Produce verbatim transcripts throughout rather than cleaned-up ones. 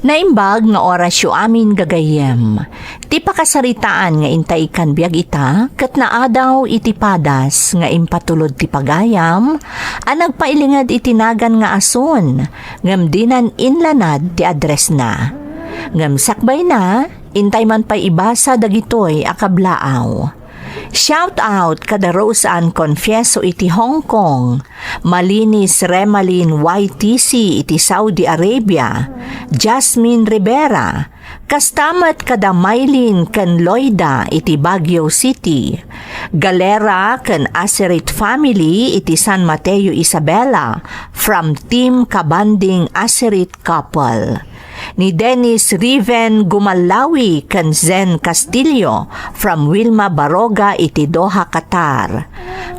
Naimbag nga orasyo amin, gagayyem. Ti pakasaritaan nga intay ikkan biag ita ket naadaw iti padas nga impatulod ti pagayam a nagpailinged iti nagan nga Ason, ngem dinan inlanad ti addressna. Ngem sakbayna, intay man pay ibasa dagitoy a kablaaw. Shout out kada Rose Ann Confieso iti Hong Kong, Malinis Remalin Y T C iti Saudi Arabia, Jasmine Rivera, kasta met kada Mylene ken Loida iti Baguio City, Galera ken Asirit family iti San Mateo Isabela, from Team Kabanding Asirit couple. Ni Dennis Riven Gumallawi ken Zen Castillo from Wilma Baroga iti Doha, Qatar.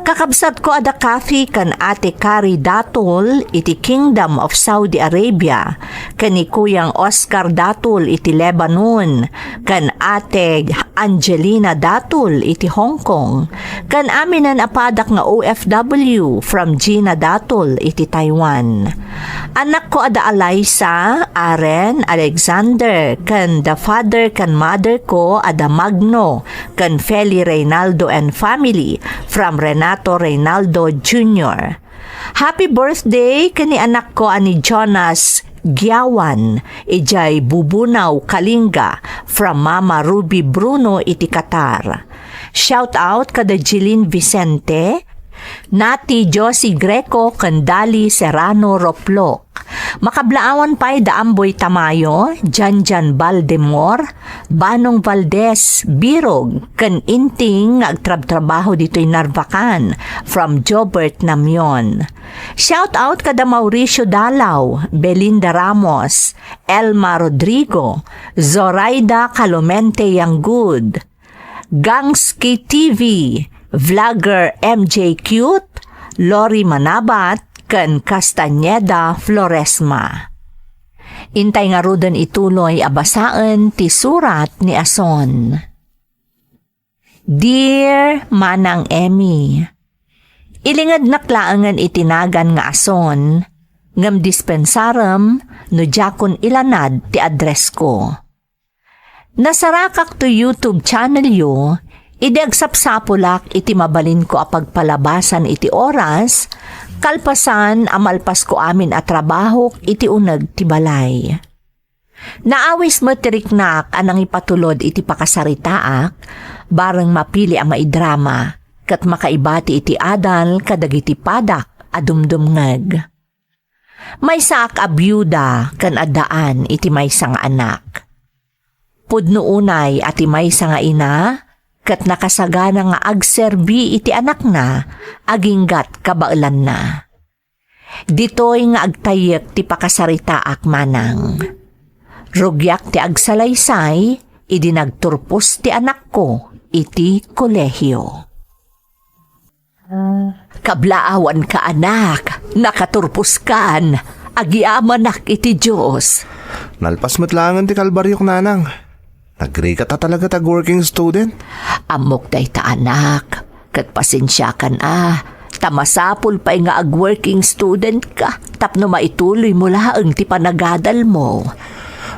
Kakabsatko a da Kathy ken Ate Kari Datul iti Kingdom of Saudi Arabia, ken ni Kuyang Oscar Datul iti Lebanon, ken Ate Angelina Datul iti Hong Kong, ken aminen a padak nga O F W from Gina Datul iti Taiwan. Anakko a da Alaysa, Aren, Alexander, ken da father ken mother ko a da Magno, ken Feli Reynaldo and family from Renato Reynaldo Junior. Happy birthday ken ni anakko a ni Jonas Giawan, idiay Bubunaw, Kalinga, from Mama Ruby Bruno iti Qatar. Shout out kada Jeline Vicente, Nati Josie Greco, ken Dali Serrano Roplok. Makablaawan pay da Amboy Tamayo, Janjan Baldemor, Banong Valdez, Birog, ken Inting nga agtrabtrabaho ditoy Narvacan, from Jobert Namion. Shout out kada Mauricio Dalaw, Belinda Ramos, Elma Rodrigo, Zoraida Calomente Yanggud, Gangs K T V, vlogger M J Cute, Lori Manabat, ken Castañeda Floresma. Intay ngaruden ituloy a basaen ti surat ni Ason. Dear Manang Emmy, ilingednak laengen iti nagan nga Ason, ngem dispensarem no diakon ilanad ti address ko. Nasarakak to YouTube channel yo, idi agsapsapulak iti mabalinko a pagpalabasan iti oras, kalpasan a malpasko amin a trabahok iti uneg ti balay. Naawis met ti riknak a nangipatulod iti pakasaritaak, bareng mapili a maidrama, ket makaibati iti adal kadagiti padak a dumdumngeg. Maysaak a biuda ken addaan iti maysa nga anak. Pudno unay a ti maysa nga ina ket nakasagana nga agserbi iti anakna aginggat kabaelanna. Ditoy nga agtayyek ti pakasaritaak, manang. Rugiak ti agsalaysay idi nagturpos ti anakko iti kolehio. Kablaawanka, anak, nakaturposkan, agyamanak iti Dios. Nalpas met laengen ti kalbariok, nanang. Nagrigat a talaga ti ag-working student. Ammok dayta, anak, ket pasensiakan a, ta masapul pay nga ag-working student ka tapno maituloy mo laeng ti panagadal mo.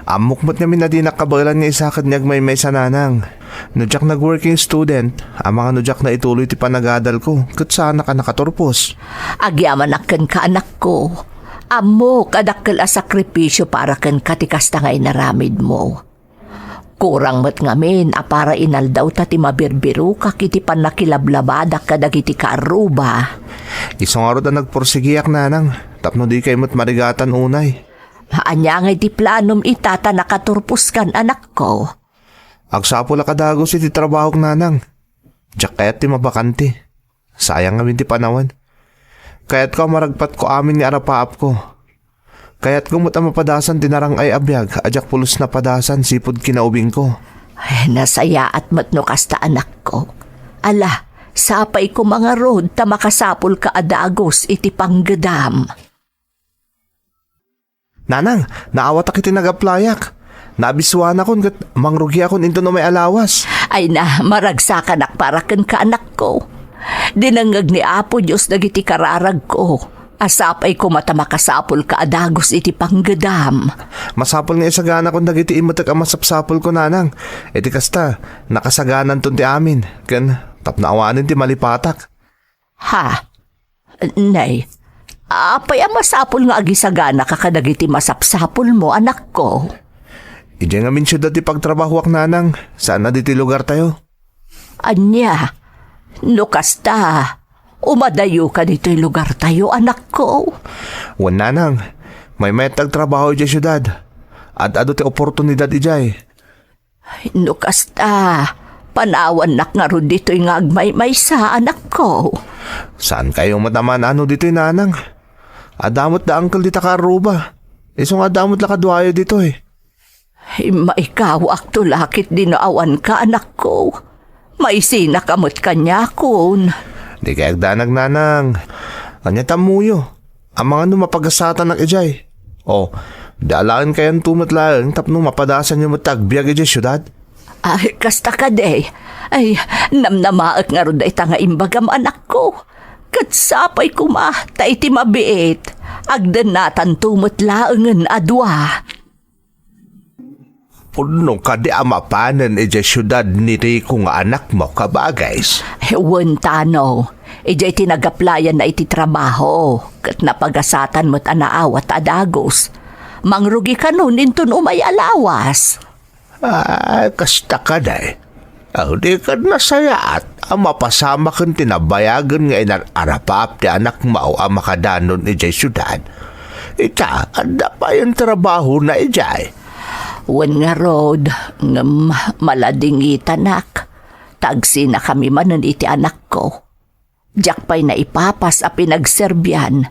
Ammok met ngamin a dinak kabaelan nga isaked ni agmaymaysa, nanang. No diak nag-working student, amangan no diak naituloy ti panagadal ko, ket saanak a nakaturpos. Agyamanak kenka, anakko. Ammok a dakkel a sakripisio para kenka ti kasta nga inaramid mo. Kurang met ngamin a para inaldawta ti mabirbirokak iti pannakilablabadak kadagiti kaarruba. Isu ngarud a nagpursigiak, nanang, tapno dikay met marigatan unay. Ania ngay ti planom ita ta nakaturposkan, anakko? Agsapulak a dagus iti trabahok, nanang. Diak kayat ti mabakanti. Sayang ngamin ti panawen. Kayatko a maragpatko amin nga arapaapko. Kayatko met a mapadasan ti narang-ay a biag a diak pulos napadasan sipud kinaubingko. Ay, nasayaat met no kasta, anakko. Ala, sapay koma ngarud ta makasapulka a dagus iti panggedam. Nanang, naawatak iti nag-applyak. Naabisuanakon ket mangrugiakon inton umay a lawas. Ay na, maragsakanak para kenka, anakko. Dinengngeg ni Apo Dios dagiti kararagko. A sapay koma ta makasapulka a dagus iti panggedam. Masapul nga isaganakon dagiti immetek a masapsapulko, nanang. Iti kasta, nakasagananton ti amin, ken tapno awanen ti malipatak. Ha? Nay, apay a masapul nga agisaganaka kadagiti masapsapulmo, anakko? Idiay ngamin siudad ti pagtrabahoak, nanang, saan a ditoy lugartayo. Ania? No kasta, umadayoka ditoy lugartayo, anakko? Wen, nanang, maymayat ti agtrabaho idiay siudad. Ad-adu ti oportunidad idiay. No kasta, panawannak ngarud ditoy nga agmaymaysa, anakko. Saankayo met a maan-ano ditoy, nanang? Adda met da uncle dita kaarruba. Isu nga adda met la kaduayo ditoy. Immaikawakto la ket dino awanka, anakko. Maisinaka met kaniakon. Dikay agdanag, nanang. Ania ti ammoyo? Amangan no mapagasatanak idiay. O, di alaen kayanto met laeng tapno mapadasanyo met ti agbiag idiay siudad? Ay, kasta kadi. Ay, namnamaek ngarud dayta nga imbagam, anakko. Ket sapay koma, ta iti mabiit, agdennatanto met laengen a dua. Pudno kadi a mapanen idiay siudad ni Rico nga anakmo, kabagays? Wen, Tano. Idiay ti nagaplayanna iti trabaho, ket napagasatan met a naawat a dagus. Mangrugi kanon inton umay a lawas. Ah, kasta kadi. Aw, di kad nasayaat a mapasamaken ti nabayagen nga inar-arapaap ti anakmo a makadanon idiay siudad. Ita, adda pay a trabahona idiay. Wen ngarud, ngem maladingitanak, ta agsinakami manen iti anakko. Diak pay naipapas a pinagserbian.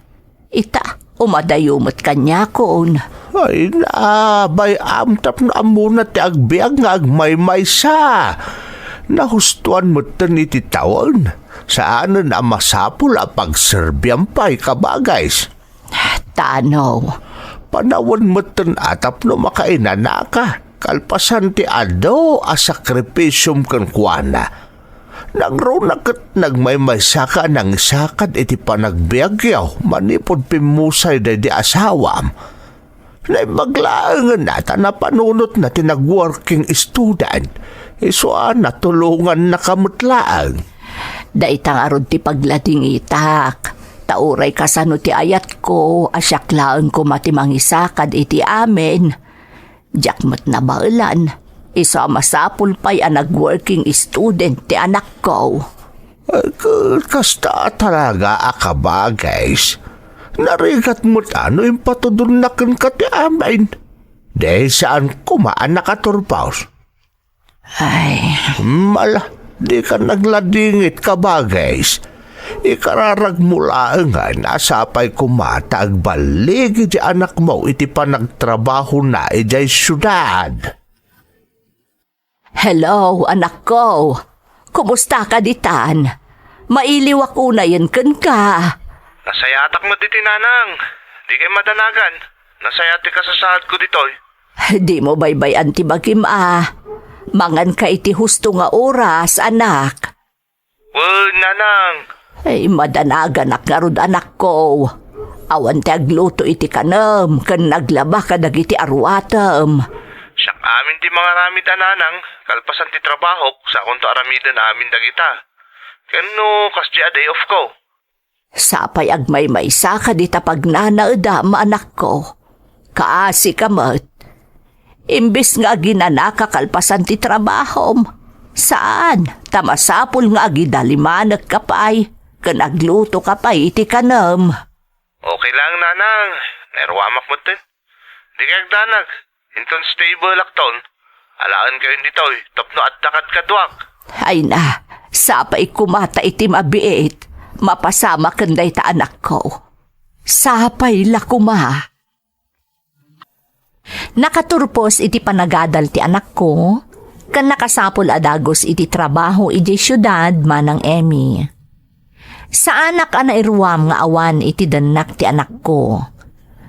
Ita, umadayo met kaniakon. Ay, naabay-am tapno ammona ti agbiag nga agmaymaysa. Nahustoan metten iti tawen. Saanen a masapul a pagserbiam pay, kabagays. Tano. Panawen metten a tapno makainanaka, kalpasan ti adu a sakripisiom kenkuana. Nangruna ket nagmaymaysaka a nangisakad iti panagbiagyo manipud pimmusay daydi asawam. Naimbag laengen a ta napanunotna ti nag-working student, isu a natulongannaka met laeng. Dayta ngarud ti pagladingitak, ta uray kasano ti ayatko a siak laeng koma ti mangisakad iti amin. Diak met nabaelan, isu a masapul pay a nag-working student ti anakko. Ay, ka-, kasta a talaga a kabagays. Narigat met a no impatudonna kenka ti amin. Di saan koma a nakaturpos. Ay. Mala, dika nagladingit, kabagays. Ikararagmo laengen a sapay koma ta agballigi ti anakmo iti panagtrabahona idiay siudad. Hello, anakko. Kumustaka ditan? Mailiwak unayen kenka. Nasayaatak met ditoy, nanang. Dikay madanagan. Nasayaat ti kasasaadko ditoy. Dimo baybay-an ti bagim a. Manganka iti husto nga oras, anak. Wen, nanang. Ay, madanaganak ngarud, anakko. Awan ti agluto iti kanem ken naglaba kadagiti aruatem. Siak amin ti mangaramid a, nanang, kalpasan ti trabahok, sakonto aramiden amin dagita. Ken no kasdi a day off ko. Sapay agmaymaysa ka dita pagnanaedam, anakko. Kaasika met. Imbes nga aginanaka kalpasan ti trabahom, saan, ta masapul nga agidalimanekka pay, ken aglutoka pay iti kanem. Okay lang, nanang. Nairuamak metten. Dikay agdanag. Inton stable akton, alaenkayon ditoy tapno adda kadkaduak. Ay na, sapay koma ta iti mabiit, mapasama ken dayta anakko. Sapay la koma. Nakaturpos iti panagadal ti anakko, ken nakasapul a dagus iti trabaho idiay siudad, Manang Emmy. Saanak a nairuam nga awan iti dennak ti anakko,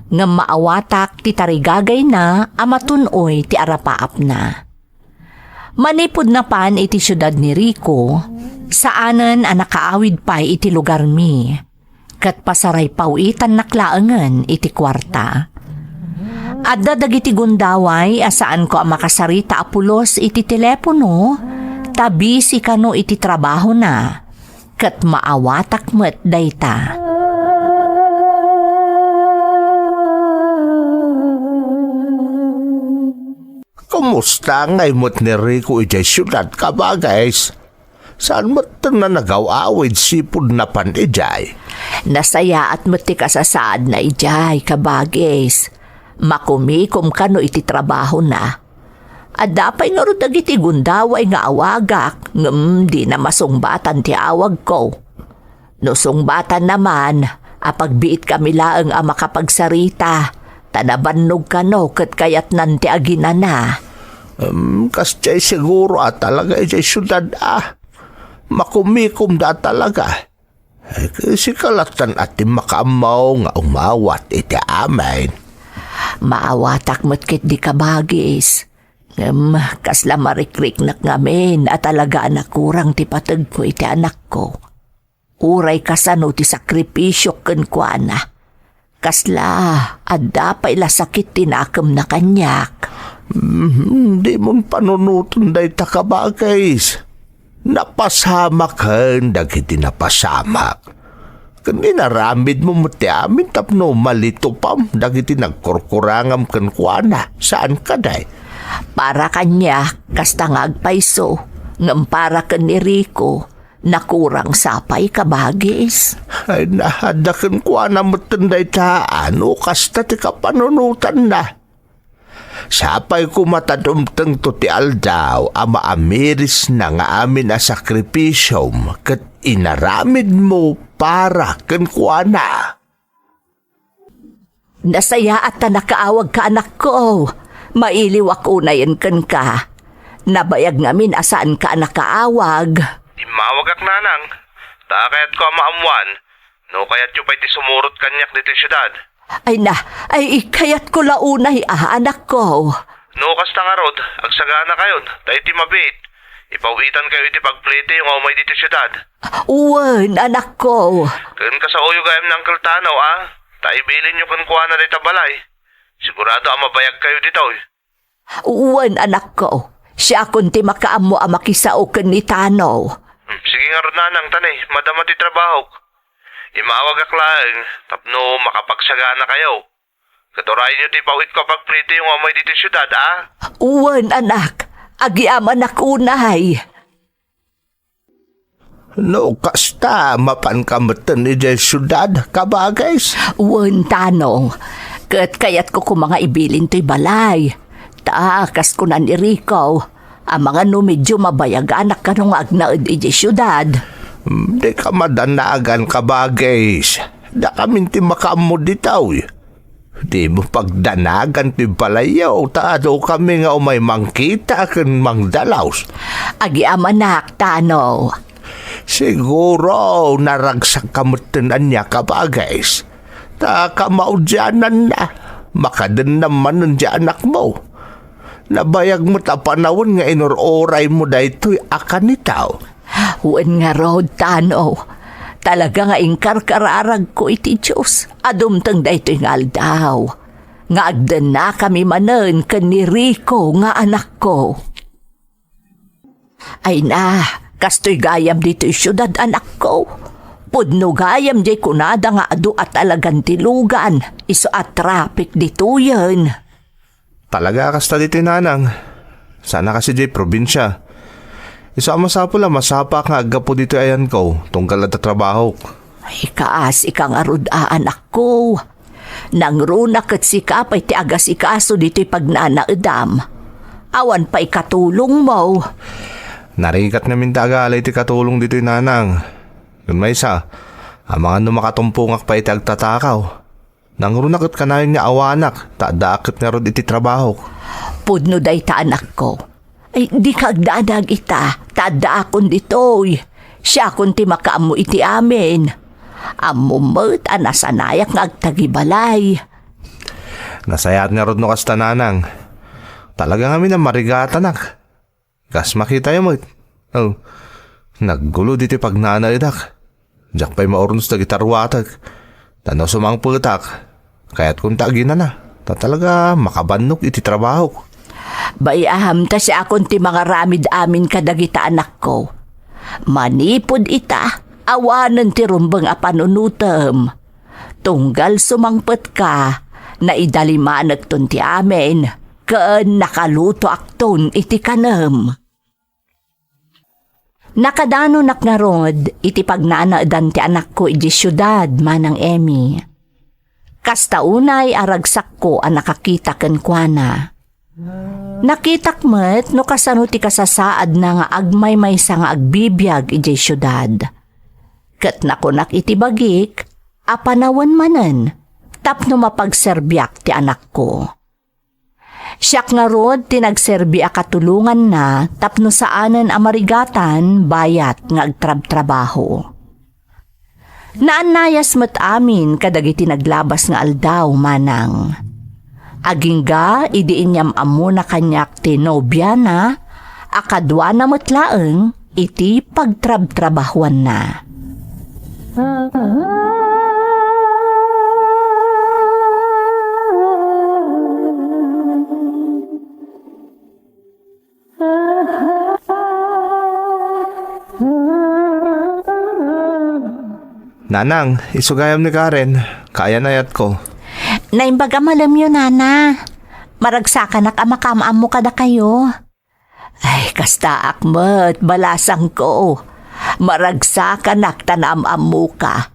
ngem maawatak ti tarigagayna a matun-oy ti arapaapna. Manipud napan iti siudad ni Rico, saanen a nakaawid pay iti lugarmi, ket pasaraypawitannak laengen iti kuarta. Adda dagiti gundaway a saanko a makasarita a pulos iti telepono, ta busy kano iti trabahona, ket maawatak met dayta. Kumusta ngay met ni Rico idiay siudad, kabagis? Saan metten a nagaw-awid sipud napan idiay? Nasayaat met ti kasasaadna idiay, kabagis. Makumikom kano iti trabahona. Adda pay ngarud dagiti gundaway nga awagak, ngem dina masungbatan ti awagko. No sungbatanna man, apagbiitkami laeng a makapagsarita, ta nabannog kano ket kayatnan ti aginana. Em, kasdiay siguro a talaga idiay siudad a. Makumikomda a talaga. Eh, sika lattan a ti makaammo nga umawat iti amin. Maawatak met ketdi, kabagis. Ngem kasla marikriknak ngamin a talaga a nakurang ti pategko iti anakko. Uray kasano ti sakripisiok kenkuana. Kasla adda pay la sakit ti nakemna kaniak. Mhm, dimon panunoten dayta, kabagis. Napasamaken dagiti napasamak. Ken inaramidmo met ti amin tapno malitupam dagiti nagkurkurangam kenkuana. Saan kadi? Para kaniak, kasta nga agpayso. Ngem para ken ni Rico, nakurang sa pay, kabagis. Ay, na, adda kenkuana metten dayta, a no kasta ti kapanunotanna. Sapay koma ta dumtengto ti aldaw a maamirisna nga amin a sakripisiom ket inaramidmo para kenkuana. Nasayaat ta nakaawagka, anakko. Mailiwak unayen kenka. Nabayag ngamin a saanka a nakaawag. Immawagak, nanang. Ta kayatko a maammuan no kayatyo pay ti sumurot kaniak ditoy siudad. Ay na, ay, kayatko la unay a, anakko. No kasta ngarud, agsaganakayon, ta iti mabiit, ipaw-itankayo iti pagplityo nga umay ditoy siudad. Wen, anakko. Ken kasaoyo gayam ni Uncle Tano, a, ta ibilinyo kenkuana dayta balay. Sigurado a mabayagkayo ditoy. Wen, anakko. Siakon ti makaammo a makisao ken ni Tano. Hmm, sige ngarud, nanang, ta ne, madama ti trabahok. Immawagak laeng tapno makapagsaganakayo. Ket urayonyo ti ipaw-itko a pagplityo nga umay ditoy siudad, a? Wen, anak. Agyamanak unay. No kasta, mapanka metten idiay siudad, kabagis? Wen, Tano. Ket kayatko koma nga ibilin toy balay. Ta, kas kuna ni Rico, amangan no medio mabayaganak kano nga agnaed idiay siudad. Hmm, dika madanagan, kabagis. Dakamin ti makaammo ditoy. Dimo pagdanagan ti balayyo, ta adukami nga umay mangkita ken mangdalaus. Agyamanak, Tano. Siguro, naragsakka metten ania, kabagis. Ta kamaudiananna, makadennam manen ti anakmo. Nabayag met a panawen nga inur-uraymo daytoy a kanitaw. Wen ngarud, Tano. Talaga nga inkarkararagko iti Dios a dumteng daytoy nga aldaw nga agdennakami manen ken ni Rico nga anakko. Ay na, kastoy gayam ditoy siudad, anakko. Pudno gayam diay kunada nga adu a talagan ti lugan, isu a traffic ditoyen. Talaga a kasta ditoy, nanang. Saan a kas idiay probinsia. Isu a masapul a masapaak nga aggapu ditoy ayanko, tunggal adda trabahok. Ay, kaasika ngarud a, anakko. Nangruna ket sika pay ti agasikaso ditoy pagnanaedam. Awan pay katulongmo. Narigat ngamin ti agala iti katulong ditoy, nanang. Ken maysa, amangan no makatumpongak pay iti agtatakaw. Nangruna ket kanayon nga awanak, ta addaak ket ngarud iti trabahok. Pudno dayta, anakko. Ay, dika agdanag ita, ta addaakon ditoy. Siakon ti makaammo iti amin. Ammom met a nasanayak nga agtagibalay. Nasayaat ngarud no kasta, nanang. Talaga ngamin a marigatanak. Kas makitayo met. Oh, naggulo ditoy pagnanaedak. Diak pay maurnos dagiti ruatek. Ta no sumangpetak, kayatkon ta aginana. Ta talaga, makabannok iti trabahok. Bay-am ta siakon ti mangaramid amin kadagita anakko. Manipud ita, awanen ti rumbeng a panunotem. Tunggal sumangpetka, naidalimanekton ti amin, ken nakalutoakton iti kanem. Nakadanonak ngarud iti pagnanaedan ti anakko idiay siudad, Manang Emmy. Kasta unay a ragsakko a nakakita kenkuana. Nakitak met no kasano ti kasasaadna nga agmaymaysa nga agbibiag idiay siudad. Ket nakunak iti bagik a panawen manen tapno mapagserbiak ti anakko. Siak ngarud ti nagserbi a katulonganna tapno saanen a marigatan bayat nga agtrabtrabaho. Naannayas met amin kadagiti naglabas nga aldaw, Manang. Agingga idi inyam-ammona kaniak ti nobiana, a kaduana met laeng iti pagtrabtrabahuanna. Nanang, isu gayam ni Karen, kaayan-ayatko. Naimbag a malemyo, Nana. Maragsakanak a makaam-ammo kadakayo. Ay, kastaak met, balasangko. Maragsakanak ta naam-ammoka.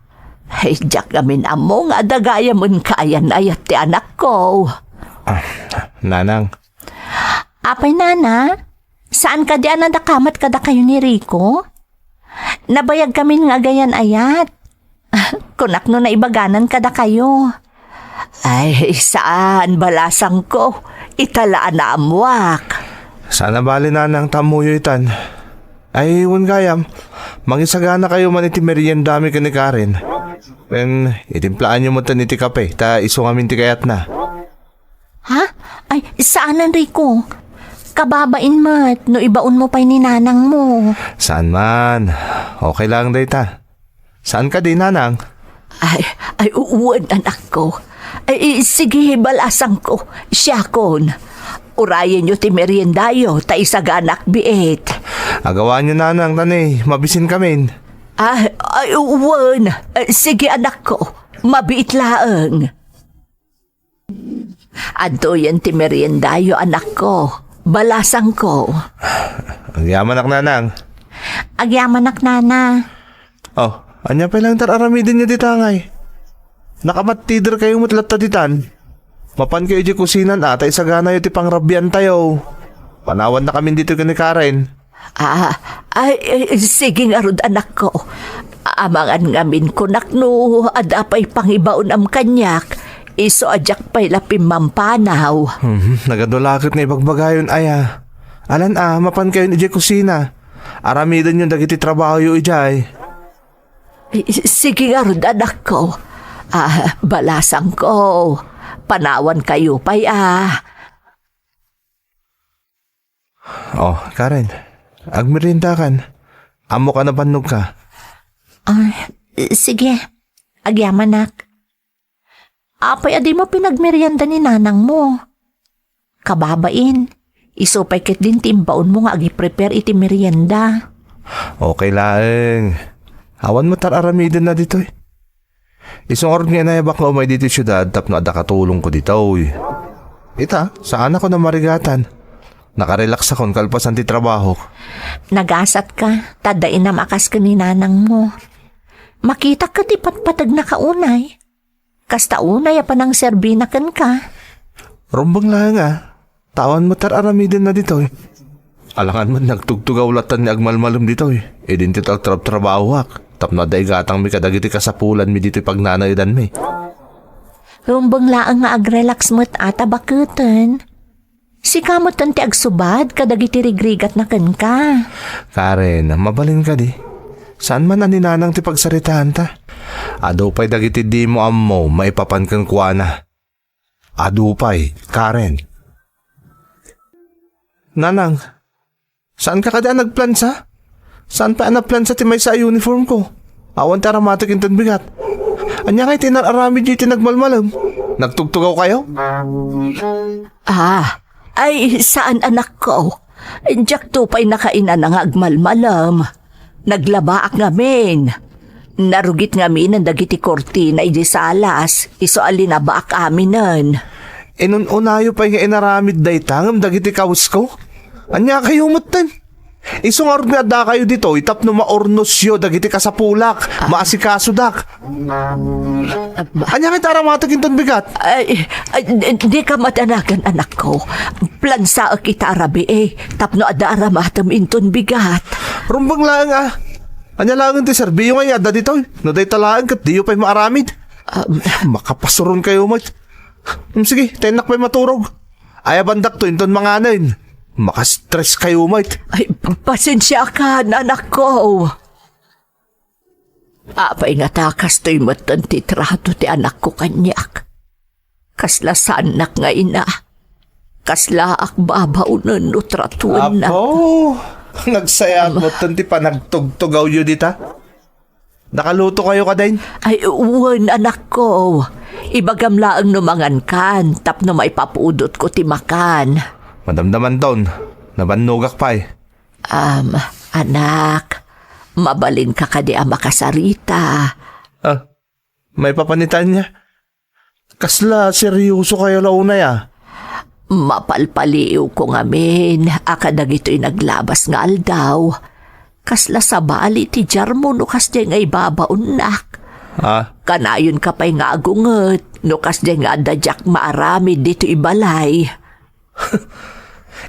Ay, diak ngamin ammo nga adda gayamen kaayan-ayat ti anakko. Ah, Nanang. Apay, Nana? Saan kadi a nadakamat kadakayo ni Rico? Nabayag ngamin nga agayan-ayat. Kunak no naibaganan kadakayo. Ay, saan, balasangko. Ita la a naammoak. Saan a bali, Nanang, ta ammoyo itan. Ay, wen gayam, mangisaganakayo man iti meriendami ken ni Karen. Ken itimplaanyo metten iti kape, ta isu ngamin ti kayatna. Ha? Ay, saanen, Rico. Kababain met no ibaonmo pay ni nanangmo. Saan man. Okay lang dayta. Saan kadi, Nanang? Ay, ay, wen, anakko. Ay, sige, balasangko. Siakon. Urayenyo ti meriendayo, ta isaganak biit. Agawanyo, Nanang, ta ne, mabisinkamin. Ay, ay, wen. Ay, sige, anakko. Mabiit laeng. Adtoyen ti meriendayo, anakko. Balasangko. Agyamanak, Nanang. Agyamanak, Nana. Oh, ania pay laeng ti ar-aramidenyo dita ngay? Nakamattiderkayo met latta ditan. Mapankayo idiay kusinan a, ta isaganayo ti pangrabiantayo. Panawannakamin ditoy ken ni Karen. Ah, ay, eh, sige ngarud, anakko. Amangan ngamin kunak no adda pay pangibaonam kaniak, isu a diak pay la pimmampanaw. Hmm, nagadu la ket nga ibagbagayon aya. Alan a, mapankayon idiay kusina. Aramidenyon dagiti trabahoyo idiay. Eh, sige ngarud, anakko. Ah, balasangko. Panawankayo pay a. Oh, Karen, agmeriendakan. Ammok a nabannogka. Ay, sige. Agyamanak. Apay a dimo pinagmerienda ni nanangmo? Kababain, isu pay ketdin ti imbaonmo nga agi-prepare iti merienda. Okay laeng. Awan met ar-aramidenna ditoy. Isu ngarud nga inayabak nga umay ditoy siudad tapno adda katulongko ditoy. Ita, saanakon a marigatan. Nakarelaksakon kalpasan ti trabahok. Nagasatka, ta adda inam a kas ken ni nanangmo. Makitak ket ipatpategnaka unay. Kasta unay a panangserbina kenka. Rumbeng laeng a. Ta awan met ar-aramidenna ditoy. Alangan met nagtugtugaw latta ni agmalmalem ditoy. Idin ti agtrabtrabahoak, tapno adda igatangmi kadagiti kasapulanmi ditoy pagnanaedanmi. Rumbeng laeng nga agrelax met a ta baketen. Sika met ti agsubad kadagiti rigrigatna kenka. Karen, mabalin kadi? Saan man a ni nanang ti pagsaritaanta? Adu pay dagiti dimo ammo maipapan kenkuana. Adu pay, Karen. Nanang, saanka kadi a nagplansa? Saan pay a naplansa ti maysa a uniformko? Awan ti aramatek inton bigat. Ania ngay ti inar-aramidyo iti nagmalmalem? Nagtugtugawkayo? Ah, ay, saan, anakko. Diakto pay nakainana nga agmalmalem. Naglabaak ngamin. Narugit ngaminen dagiti kurtina idiay salas, isu a linabaak aminen. Inun-unayo pay nga inaramid dayta ngem dagiti kawesko? Ania kayo metten? Isu ngarud nga addakayo ditoy tapno maurnosyo dagiti kasapulak, maasikasodak. Ania nga iti aramatek inton bigat? Ay, ay, di, di ka madanagan, anakko. Plansaek ita a rabii, eh, tapno adda aramatem inton bigat. Rumbeng laeng, ah. Ania laeng ti serbiyo nga adda ditoy? No dayta laeng ket diyo pay maaramid. Um, Makapasuron kayo met. Hmm, sige, tennak pay maturog. Ayabandakto inton manganen. Makastress kayo met. Ay, pasensiakan, anakko. Apay ngata kastoy metten ti trato ti anakko kaniak? Kasla saannak nga ina. Kaslaak babaonen no tratuennak. Apo, nagsayaat metten ti panagtugtugawyo dita. Nakaluto kayo kadin? Ay, wen, anakko. Ibagam laeng no mangankan, tapno maipapudotko ti makan. Madamdamanton, nabannogak pay. Um, anak, mabalinka kadi a makasarita? Ah, maipapan ita ania? Kasla seryoso kayo la unay, ah. Mapalpaliiwko ngamin a kadagitoy naglabas nga aldaw. Kasla sabali ti jarmo no kasdiay nga ibabaonnak. Ah? Kanayonka pay nga agunget no kasdiay nga adda diak maaramid ditoy balay.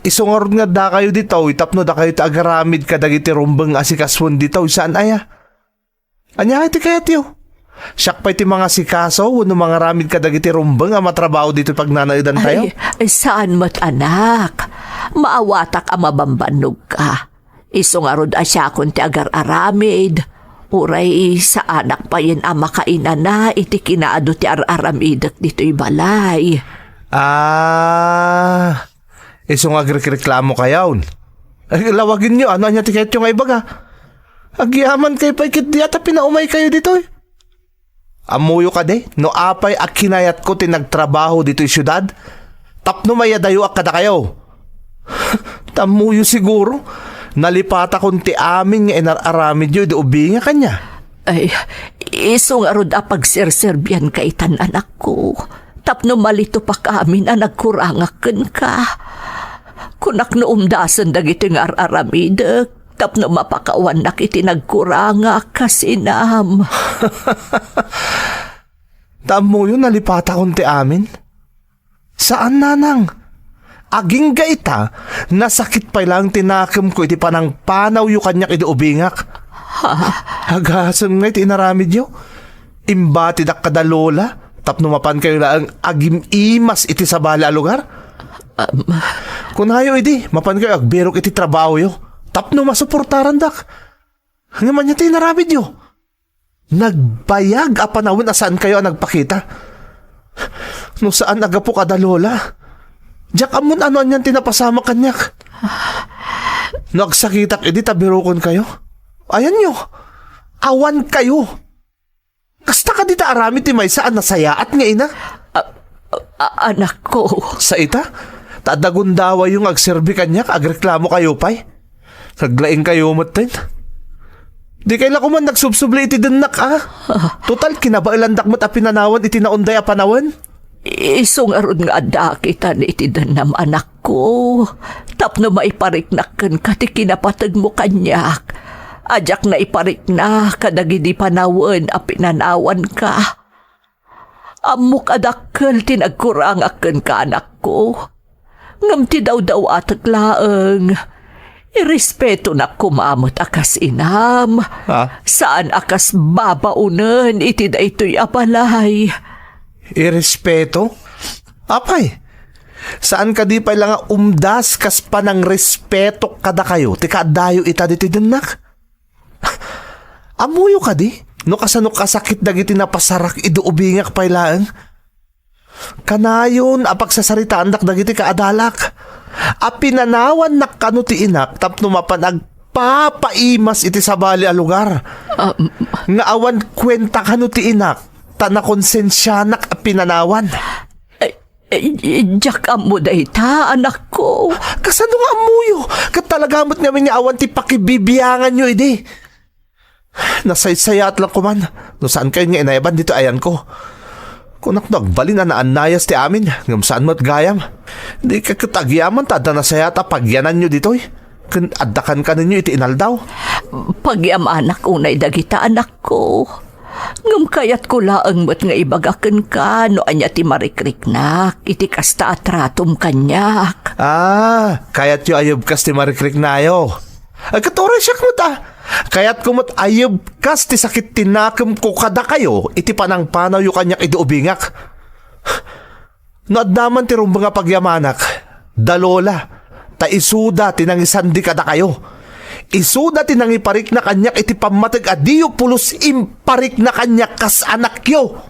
Isu ngarud nga addakayo ditoy tapno dakayo ti agaramid kadagiti rumbeng a sikasuen ditoy, saan aya? Ania ti kayatyo? Siak pay ti mangasikaso wenno mangaramid kadagiti rumbeng a matrabaho ditoy pagnanaedantayo? Ay, ay, saan met, anak. Maawatak a mabambannogka. Isu ngarud a siakon ti agar-aramid. Uray saanak payen a makainana iti kinaadu ti ar-aramidek ditoy balay. Ah, isu nga agrekreklamo kayon. Ay, lawagenyo, ano ania ti kayatyo nga ibaga? Agyaman kayo pay ketdi a ta pinaumay kayo ditoy. Ammoyo kadi no apay a kinayatko ti nagtrabaho ditoy siudad tapno mayadayoak kadakayo. Tammoyo siguro, nalipatakon ti amin nga inar-aramidyo idi ubingak ania. Ay, isu ngarud a pagserserbianka itan, anakko, tapno malitupak amin a nagkurangak kenka. Kunak no umdasen dagitoy nga ar-aramidek tapno mapakawannak iti nagkurangak, kas inam. Ta ammoyo, nalipatakon ti amin? Saan, nanang. Agingga ita, nasakit pay laeng ti nakemko iti panangpanawyo kaniak idi ubingak. Ha? Agasem ngay ti inaramidyo. Imbatidak kada lola, tapno mapankayo laeng agim-imas iti sabali a lugar. Um, Kunayo idi, mapankayo agbirok iti trabahoyo, tapno masuportarandak. Ngem ania ti inaramidyo? Nagbayag a panawen a saankayo a nagpakita. No saan a gapu kada lola, diak ammon ano anian ti napasamak kaniak. No agsakitak idi ta birokonkayo, ayanyo, awankayo. Kasta kadi ta aramid ti maysa a nasayaat nga ina? A-, a-, anakko. Sa ita? Ta adda gundawayyo nga agserbi kaniak, agreklamokayo pay. Naglaingkayo metten. Dikay la koman nagsubsubli iti dennak, a? Total, kinabaelandak met a pinanawan iti naunday a panawen. Isu ngarud nga addaak itan iti dennam, anakko, tapno maipariknak kenka ti kinapategmo kaniak, a diak naiparikna kadagidi panawen a pinanawanka. Ammok a dakkel ti nagkurangak kenka, anakko. Ngem ti dawdawatek laeng, irespetonak koma met a kas inam. Ha? Saan a kas babaonen iti daytoy a balay. Irespeto? Apay, saan kadi pay la nga umdas kas panangrespetok kadakayo ti kaaddayo ita ditoy dennak? Ammoyo kadi no kasano kasakit dagiti napasarak idi ubingak pay laeng? Kanayon a pagsasaritaandak dagiti kaadalak a pinanawannak kano ti inak tapno mapan agpapaimas iti sabali a lugar. Um, Nga awan kuenta kano ti inak ta nakonsensianak a pinanawan. Ay, ay, diak ammo dayta, anakko. Kasano nga ammoyo? Ket talaga met ngamin nga awan ti pakibibianganyo idi. Nasaysayat lang koman no saan kayon nga inayaban ditoy ayanko. Kunak no agbalin a naannayas ti amin, ngem saan met gayam. Di ka ket agyaman ta adda nasayaat a pagyananyo ditoy. Ken adda kankanenyo iti inaldaw. Pagyamanak unay dagita, anakko. Ngem kayatko laeng met nga ibaga kenka no ania ti marikriknak iti kasta a tratom kaniak. Ah, kayatyo a yebkas ti marikriknayo. Ay, ket uray siak met, a. Kayatko met a yebkas ti sakit ti nakemko kadakayo iti panangpanawyo kaniak idi ubingak. No adda man ti rumbeng a pagyamanak, da Lola, ta isuda ti nangisandi kadakayo. Isuda ti nangiparikna kaniak iti pammateg a diyo pulos imparikna kaniak kas anakyo.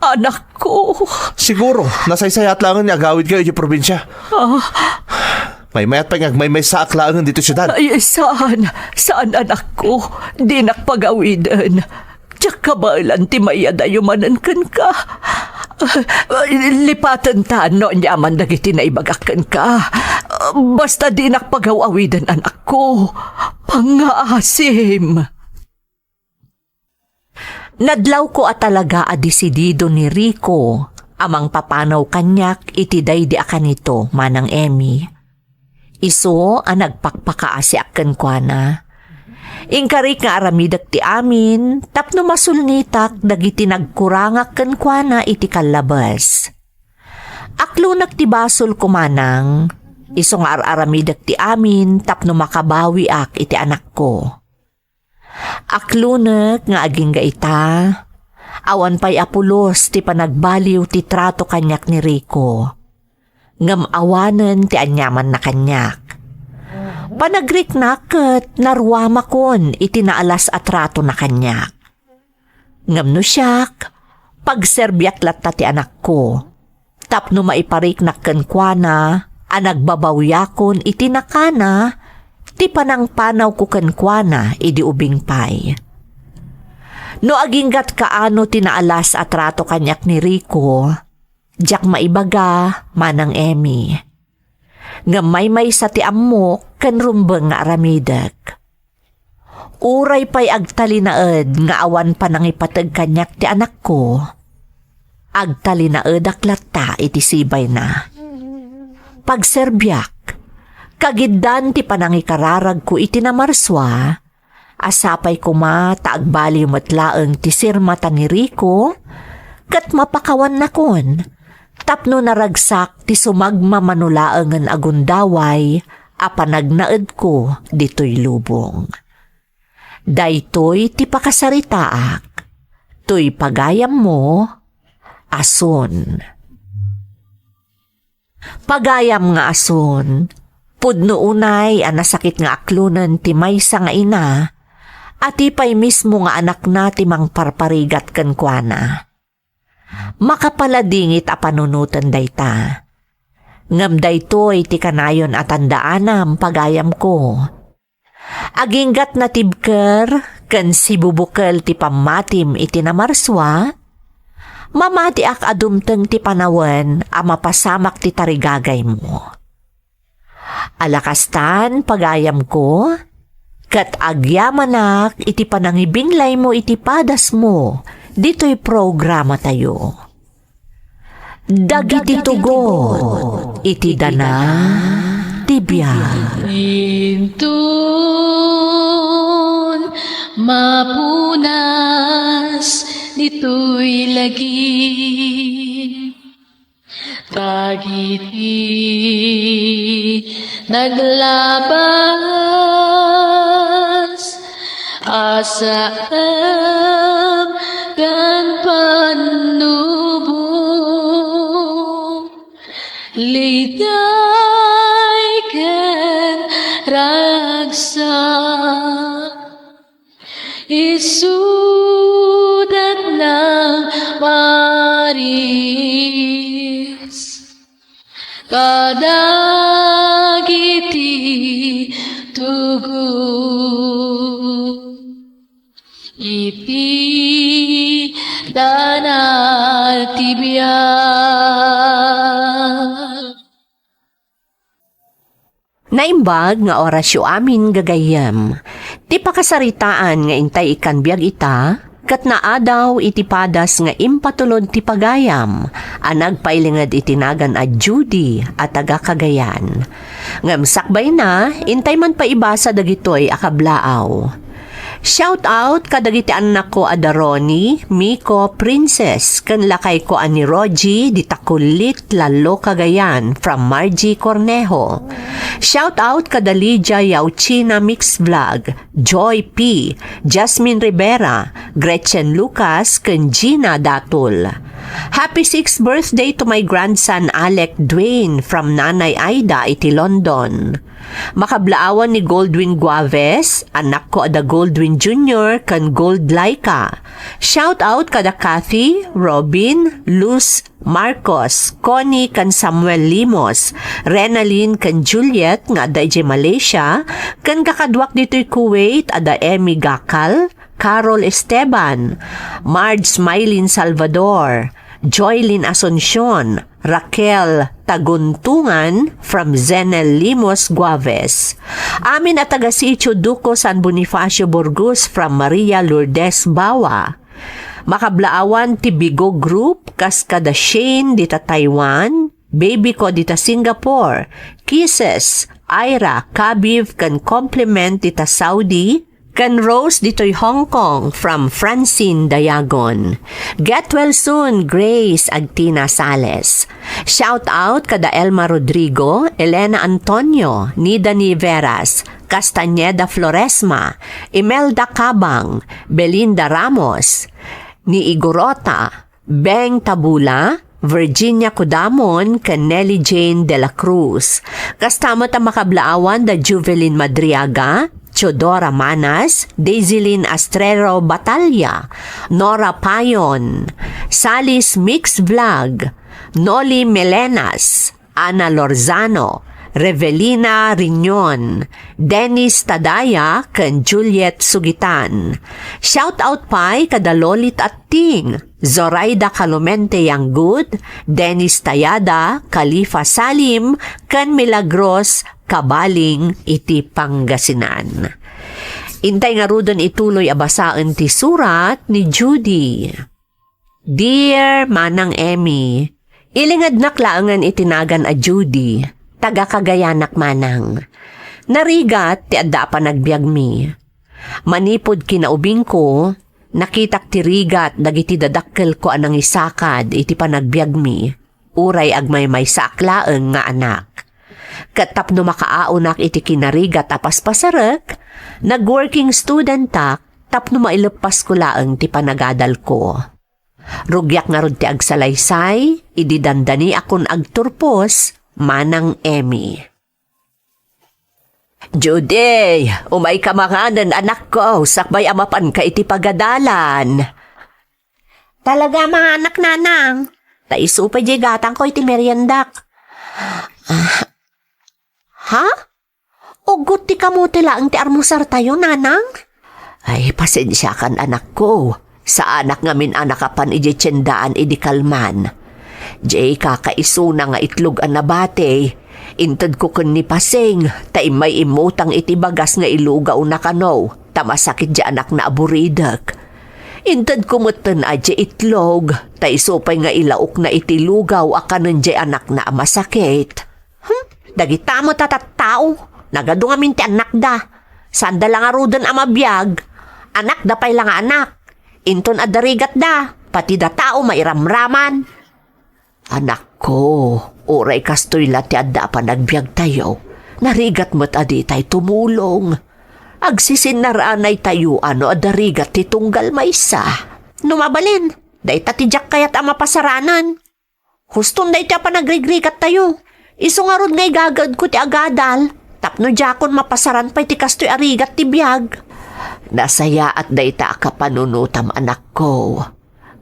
Anakko. Siguro, nasaysayat laengen nga agawidkayo iti probinsia. Ah. Maymayat pay nga agmaymaysaak laengen ditoy siudad. Ay, saan? Saan, anakko? Dinak pagawiden. Diak kabaelan ti mayadayo manen kenka. Lipatenta no aniaman dagiti naibagak kenka. Basta dinak pagaw-awiden, anakko. Pangngaasim. Nadlawko a talaga a desidido ni Rico a mangpapanaw kaniak iti daydi a kanito, Manang Emmy. Isu a nagpakpakaasiak kenkuana. Inkarik nga aramidek ti amin tapno masulnitak dagiti nagkurangak kenkuana iti kallabes. Aklonek ti basolko, Manang, isu nga ar-aramidek ti amin tapno makabawiak iti anakko. Aklonek nga agingga ita, awan pay a pulos ti panagbaliw ti trato kaniak ni Rico. Ngem awanen ti aniamanna kaniak. Panagriknak ket naruamakon iti naalas a tratona kaniak. Ngem no siak, pagserbiak latta ti anakko, tapno maipariknak kenkuana a nagbabawiakon iti nakana ti panangpanawko kenkuana idi ubing pay. No aginggat kaano ti naalas a trato kaniak ni Rico, diak maibaga, Manang Emmy. Ngem maymaysa ti ammok ken rumbeng nga aramidek. Uray pay agtalinaed nga awan panangipateg kaniak ti anakko, agtalinaedak latta iti sibayna. Pagserbiak, kagiddan ti panangikararagko iti namarsua, a sapay koma ta agbaliw met laeng ti sirmata ni Rico, ket mapakawannakon tapno naragsak ti sumagmamano laengen a gundaway a panagnaedko ditoy lubong. Daytoy ti pakasaritaak, toy pagayammo, Asun. Pagayam nga Asun, pudno unay a nasakit nga aklonen ti maysa nga ina, a ti pay mismo nga anakna ti mangparparigat kenkuana. Makapaladingit a panunoten dayta. Ngem daytoy ti kanayon a tandaanam, pagayamko. Aginggat natibker ken sibubukel ti pammatim iti namarsua, mamatiak a dumteng ti panawen a mapasamak ti tarigagaymo. Ala kastan, pagayamko, ket agyamanak iti panangibinglaymo iti padasmo ditoy programatayo. Dagiti tugot iti dana ti biag. Inton mapunas ditoy lagi, dagiti naglabas a saem ken pannubo, liday ken ragsak. Isudat nang maris kadagiti tugot iti dana. Naimbag nga orasyo amin gagayyem. Ti pakasaritaan nga intay ikkan biag ita, ket naadaw iti padas nga impatulod ti pagayam a nagpailinged iti nagan a Judy a taga Cagayan. Ngem sakbayna, intay man paibasa dagitoy a kablaaw. Shout out kadagiti annakko a da Ronnie, Miko, Princess, ken lakayko a ni Rogie, dita Kulit, Lalo, Cagayan, from Margie Cornejo. Shout out kada Lydia Yauchina Mix Vlog, Joy P, Jasmine Rivera, Gretchen Lucas, ken Gina Datul. Happy sixth birthday to my grandson Alec Dwayne from Nanay Aida iti London. Makablaawan ni Goldwyn Guaves, annakko a da Goldwyn Junior ken Gold Laika. Shout out kada Kathy, Robin, Luz, Marcos, Connie ken Samuel Limos, Renalyn ken Juliet nga adda idiay Malaysia, ken kakaduak ditoy Kuwait a da Emmy Gakal, Carol Esteban, Marge Mylene Salvador, Joylene Asuncion, Raquel Taguntungan from Zenel Limos Guaves. Amin a taga Sitio Duco San Bonifacio Burgos from Maria Lourdes Bawa. Makablaawan ti Bigo Group kas kada Shane dita Taiwan, Baby ko dita Singapore, Kisses, Ira, Kabib, ken Compliment dita Saudi, ken Rose ditoy Hong Kong from Francine Dayagon. Get well soon, Grace Agtina Sales. Shout out kada Elma Rodrigo, Elena Antonio, Nida Niveras, Castañeda Floresma, Imelda Cabang, Belinda Ramos, ni Igorota, Beng Tabula, Virginia Cudamon, ken Nelly Jane de la Cruz. Kasta met a makablaawan da Juvelyn Madriaga, Teodora Manas, Daisilyn Astrero Batalla, Nora Payon, Salis Mix Vlog, Noli Melenas, Ana Lorzano, Revelina Riñon, Dennis Tadaya, ken Juliet Sugitan. Shout out pay kada Lolit Atting, Zoraida Calumente Yanggud, Dennis Tayada, Khalifa Salim, ken Milagros Kabaling iti Pangasinan. Intay ngaruden ituloy a basaen ti surat ni Judy. Dear Manang Emmy, ilingednak laengen iti nagan a Judy, taga Cagayanak manang. Narigat ti adda a panagbiagmi. Manipud kinaubingko, nakitak ti rigat dagiti dadakkelko a nangisakad iti panagbiagmi, uray agmaymaysaak laeng nga anak. Ket tapno makaaonak iti kinarigat a paspasarek, nag-working studentak tapno maileppasko laeng ti panagadalko. Rugiak ngarud ti agsalaysay, idi dandaniakon agturpos, Manang Emmy. Judy, umayka manganen, anakko, sakbay a mapanka iti pagadalan. Talaga, manganak, nanang. Ta isu pay diay gatangko iti meriendak. Ah, ha? Uggot ti kamote laeng ti armusartayo, nanang? Ay, pasensiakan, anakko. Saanak ngamin a nakapan idiay tiendaan idi kalman. Diay kakaisuna nga itlog a nabati, intedko ken ni Pasing, ta immay immutang iti bagas nga ilugawna kano, ta masakit diay anakna a buridek. Intedko metten a diay itlog, ta isu pay nga ilaokna iti lugaw a kanen diay anakna a masakit. Hmm, dagita met a tattao, nagadu ngamin ti annakda. Saanda la ngaruden a mabiag. Annakda pay la nga anak. Inton adda rigatda, pati da tao mairamraman. Anakko, uray kastoy la ti adda a panagbiagtayo, narigat met a ditay tumulong. Agsisinnaranaytayo a no adda rigat ti tunggal maysa. No mabalin, dayta ti diak kayat a mapasaranen. Huston daytoy a panagrigrigattayo. Isu ngarud nga igagaedko ti agadal, tapno diakon mapasaran pay ti kastoy a rigat ti biag. Nasayaat dayta a kapanunotam, anakko.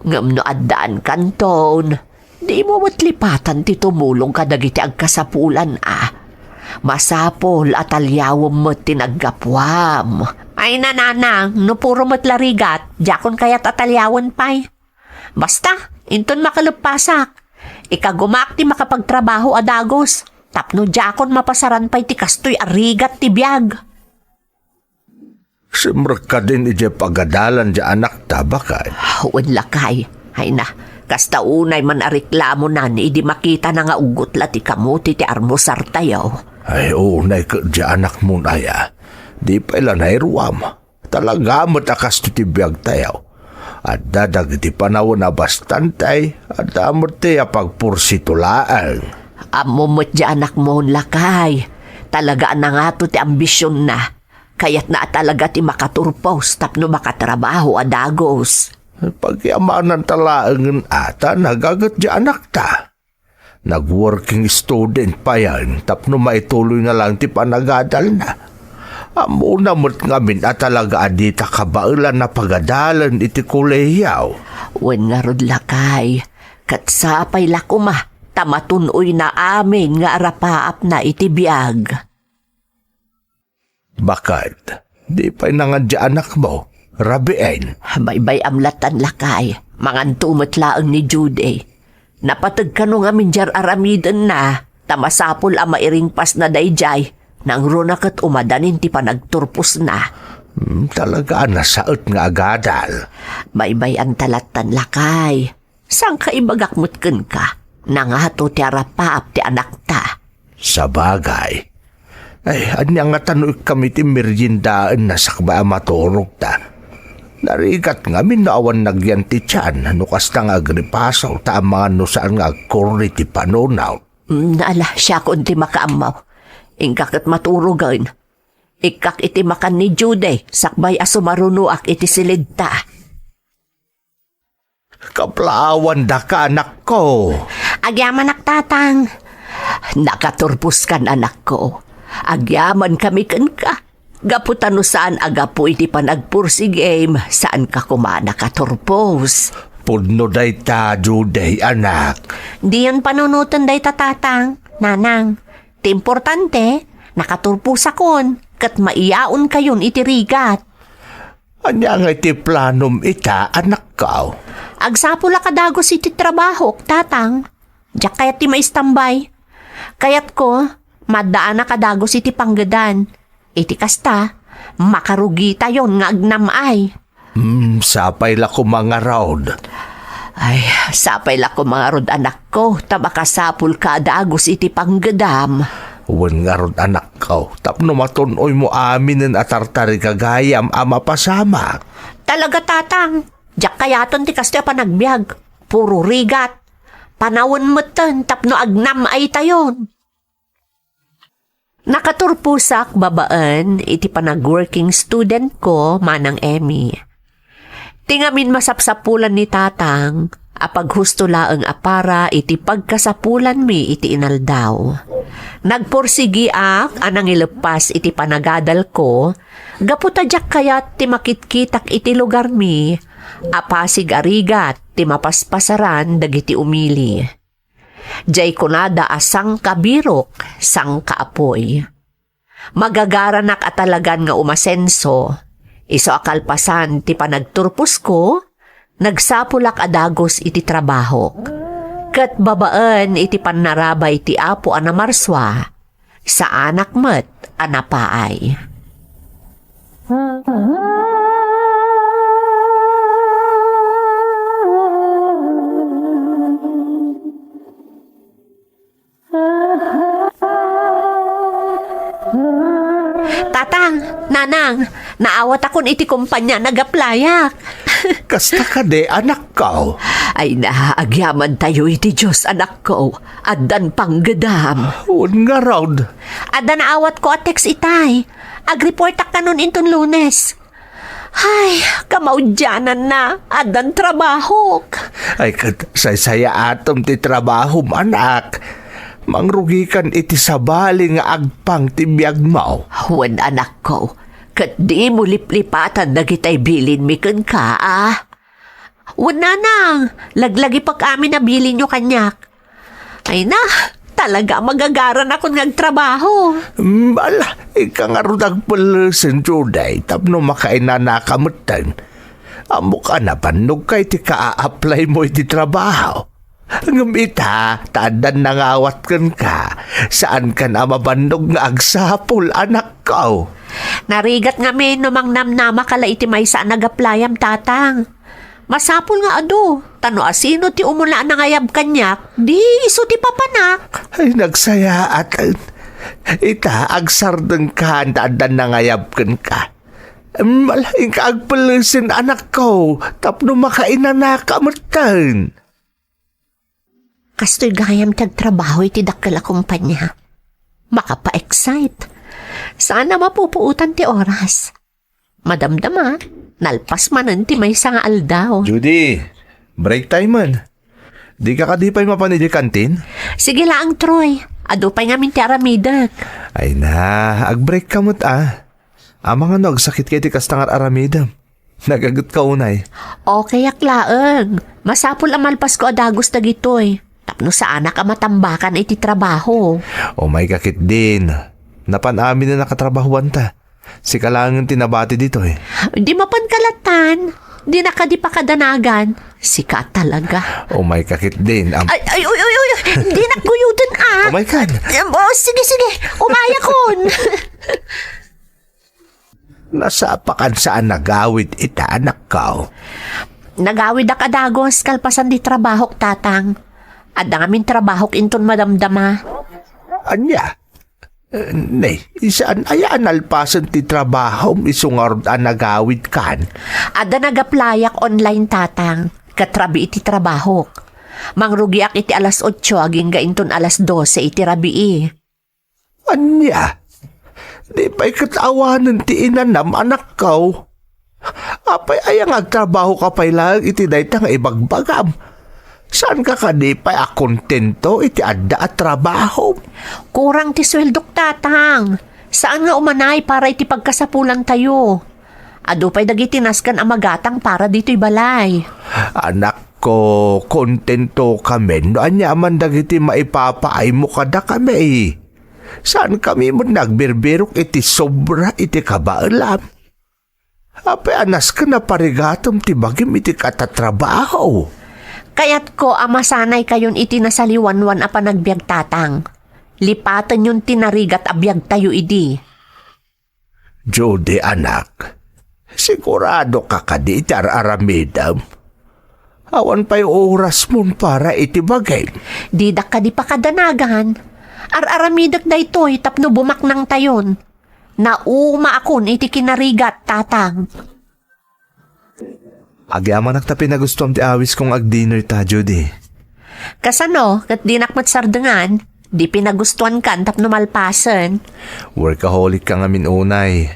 Ngem no addaan kanton, dimo met lipatan ti tumulong kadagiti agkasapulan a. Masapul a taliawem met ti naggapuam. Ay, nanang, no puro met la rigat, diakon kayat a taliawen pay. Basta, Inton makaleppasak, ikagumaak ti makapagtrabaho a dagus, tapno diakon mapasaran pay ti kastoy a rigat ti biag. Simrek kadin idiay pagadalan ti anakta, baket? Wen, lakay. Ay na, kasta unay man a reklamonan idi makitana nga uggot la ti kamote ti armusartayo. Ay, unay ket ti anakmon aya. Di pay la nairuam. Talaga met a kastoy ti biagtayo. Adda dagiti panawen a bastante, adda met ti apagpursito laeng. Ammo met ti anakmon, lakay. Talaga a nangato ti ambisionna. Kayatna a talaga ti makaturpos tapno makatrabaho a dagus. Pagyamanan ta laengen a ta nagaget ti anakta. Nag-working student payen tapno maituloyna laeng ti panagadalna. Ammona met ngamin a talaga a dita kabaelan a pagadalen iti kolehiaw. Wen ngarud, lakay, ket sapay la koma ta matun-oyna amin nga arapaapna iti biag. Baket, di pay nangan ti anakmo, rabiin? Baybay-am lattan, lakay. Manganto met laeng ni Judy. Napateg kano ngamin diay ar-aramidenna, ta masapul a mairingpasna daydiay, nangruna ket umadanin ti panagturposna. Hmm, talaga a nasaet nga agadal. Baybay-anta lattan, lakay. Saanka ibagak met kenka, nangato ti arapaap ti anakta. Sabagay. Ay, ania ngata no ikkam iti meriendaenna sakbay a maturogta? Narigat ngamin no awan nagyan ti tian, no kasta nga agripasaw ta amangan no saan nga agkurri ti panunawt. Mm, ala, siakon ti makaammo. Inka ket maturogen. Ikkak iti makan ni Judy, sakbay a sumarunoak iti silidta. Kaplaawandaka, anakko. Agyamanak, Tatang. Nakaturposkan, anakko. Agyamankami kenka. Gapu ta no saan a gapu iti panagpursigim, saanka koma nakaturpos. Pudno dayta, Judy, anak. Diyon panunoten dayta, Tatang, Nanang. Ti importante, nakaturposakon, ket maiyaonkayon iti rigat. Ania ngay ti planom ita, anakko? Agsapulak a dagus iti trabahok, Tatang. Diak kayat ti maistambay. Kayatko, maddaanak a dagus iti panggedan. Iti kasta, makarugitayon nga agnam-ay. Hmm, sapay la koma ngarud. Ay, sapay la koma ngarud, anakko, ta makasapulka a dagus iti panggedam. Wen ngarud, anakko, tapno matun-oymo aminen a tartari gagayam a mapasamak. Talaga, Tatang, diak kayaten ti kastoy a panagbiag. Puro rigat. Panawen metten tapno agnam-aytayon. Nakaturposak babaen iti panag-working studentko, Manang Emmy. Ti ngamin masapsapulan ni Tatang a paghusto laeng a para iti pagkasapulanmi iti inaldaw. Nagpursigiak a nangileppas iti panagadalko gapu ta diak kayat ti makitkitak iti lugarmi a pasig a rigat ti mapaspasaran dagiti umili. Diay kunada a sangkabirok, sangkaapuy. Magagaranak a talagan nga umasenso, isu a kalpasan ti panagturposko, nagsapulak a dagus iti trabahok. Ket babaen iti pannarabay ti Apo a namarsua, saanak met a napaay. Tatang, Nanang, naawatakon iti kompania a nag-applyak. Kasta kadi, anakko? Ay na, agyamantayo iti Dios, anakko. Addan panggedam. Wen ngarud. Adda naawatko a text itay. Agreportak kanon inton Lunes. Ay, kamaudiananna, addan trabahok. Ay, ket saysayaatem ti trabahom, anak. Mangrugikan iti sabali nga agpang ti biagmo. Wen, anakko, ket dimo liplipatan dagitay bilinmi kenka, a? Wen, Nanang, laglagipek amin a bilinyo kaniak. Ay na, talaga a magagaranakon nga agtrabaho. Mm, ala, ika ngarud agpellesen, Juday, tapno makainanaka metten. Ammok a nabannogka iti kaa-applymo iti trabaho. Ngem ita, ta addan nangawat kenka, saankan a mabannog nga agsapul, anakko. Narigat ngamin no mangnamnamaka la iti maysa a nag-applyam, Tatang. Masapul nga adu, ta no asino ti umuna a nangayab kaniak, di isu ti papanak. Ay, nagsayaat. Ita, agsardengkan ta addan nangayab kenka. Malaingka agpellesen, anakko, tapno makainanaka metten. Kastoy gayam ti agtrabaho iti dakkel a kompania. Makapa-excite. Saan a mapupuotan ti oras. Madamdama, nalpas manen ti maysa nga aldaw. Judy, break time man. Dika kadi pay mapan idiay kantin? Sige laeng, Troy. Adu pay ngamin ti aramidek. Ay na, ag-break ka met a. Amangan no agsakitka iti kasta nga ar-aramidem. Nagagetka unay. Okayak laeng. Masapul a malpasko a dagus dagitoy. Tapno saanak a matambakan iti trabaho. Umayka ketdin. Napan amin a nakatrabahoanta. Sika laengen ti nabati ditoy. Di mapanka latan. Dinak kadi pakadanagan. Sika talaga. Umayka ketdin. Am- Ay, ay, uy, uy, uy. Dinak guyuden a. Umayka. Em, oh, sige, sige. Umayakon. Nasapakan sa a nagawid ita, anakko. Nagawidak a dagus kalpasan ti trabahok, Tatang. Adda ngamin trabahok inton madamdama. Ania? Eh, ne, saan aya a nalpasen ti trabahom isu ngarud a nagawidkan? Adda nag-applyak online, Tatang, ket rabii ti trabahok. Mangrugiak iti alas otso agingga inton alas dose iti rabii. Ania? Di pay ket awanen ti inanam, anakko? Apay aya nga agtrabahoka pay laeng iti dayta nga ibagbagam? Saanka kadi pay a kontento iti adda a trabahom? Kurang ti sueldok, Tatang. Saan nga umanay para iti pagkasapulantayo. Adu pay dagiti nasken a magatang para ditoy balay. Anakko, kontento kami no ania man dagiti maipapaaymo kadakami. Saan kami met nga agbirbirok iti sobra iti kabaelam. Apay a nasken a parigatem ti bagim iti katatrabaho? Kayatko a masanaykayon iti nasaliwanwan a panagbiag, Tatang. Lipatenyon ti narigat a biagtayo idi. Judy, anak, siguradoka kadi iti ar-aramidem? Awan pay orasmon para iti bagim. Didak kadi pakadanagan. Ar-aramidek daytoy tapno bumaknangtayon. Naumaakon iti kinarigat, Tatang. Agyamanak ta pinagustuam ti awisko nga agdinner ta, Judy. Kasano, ket dinak met sardengan, di pinagustuankan tapno malpasen? Workaholic ka ngamin unay.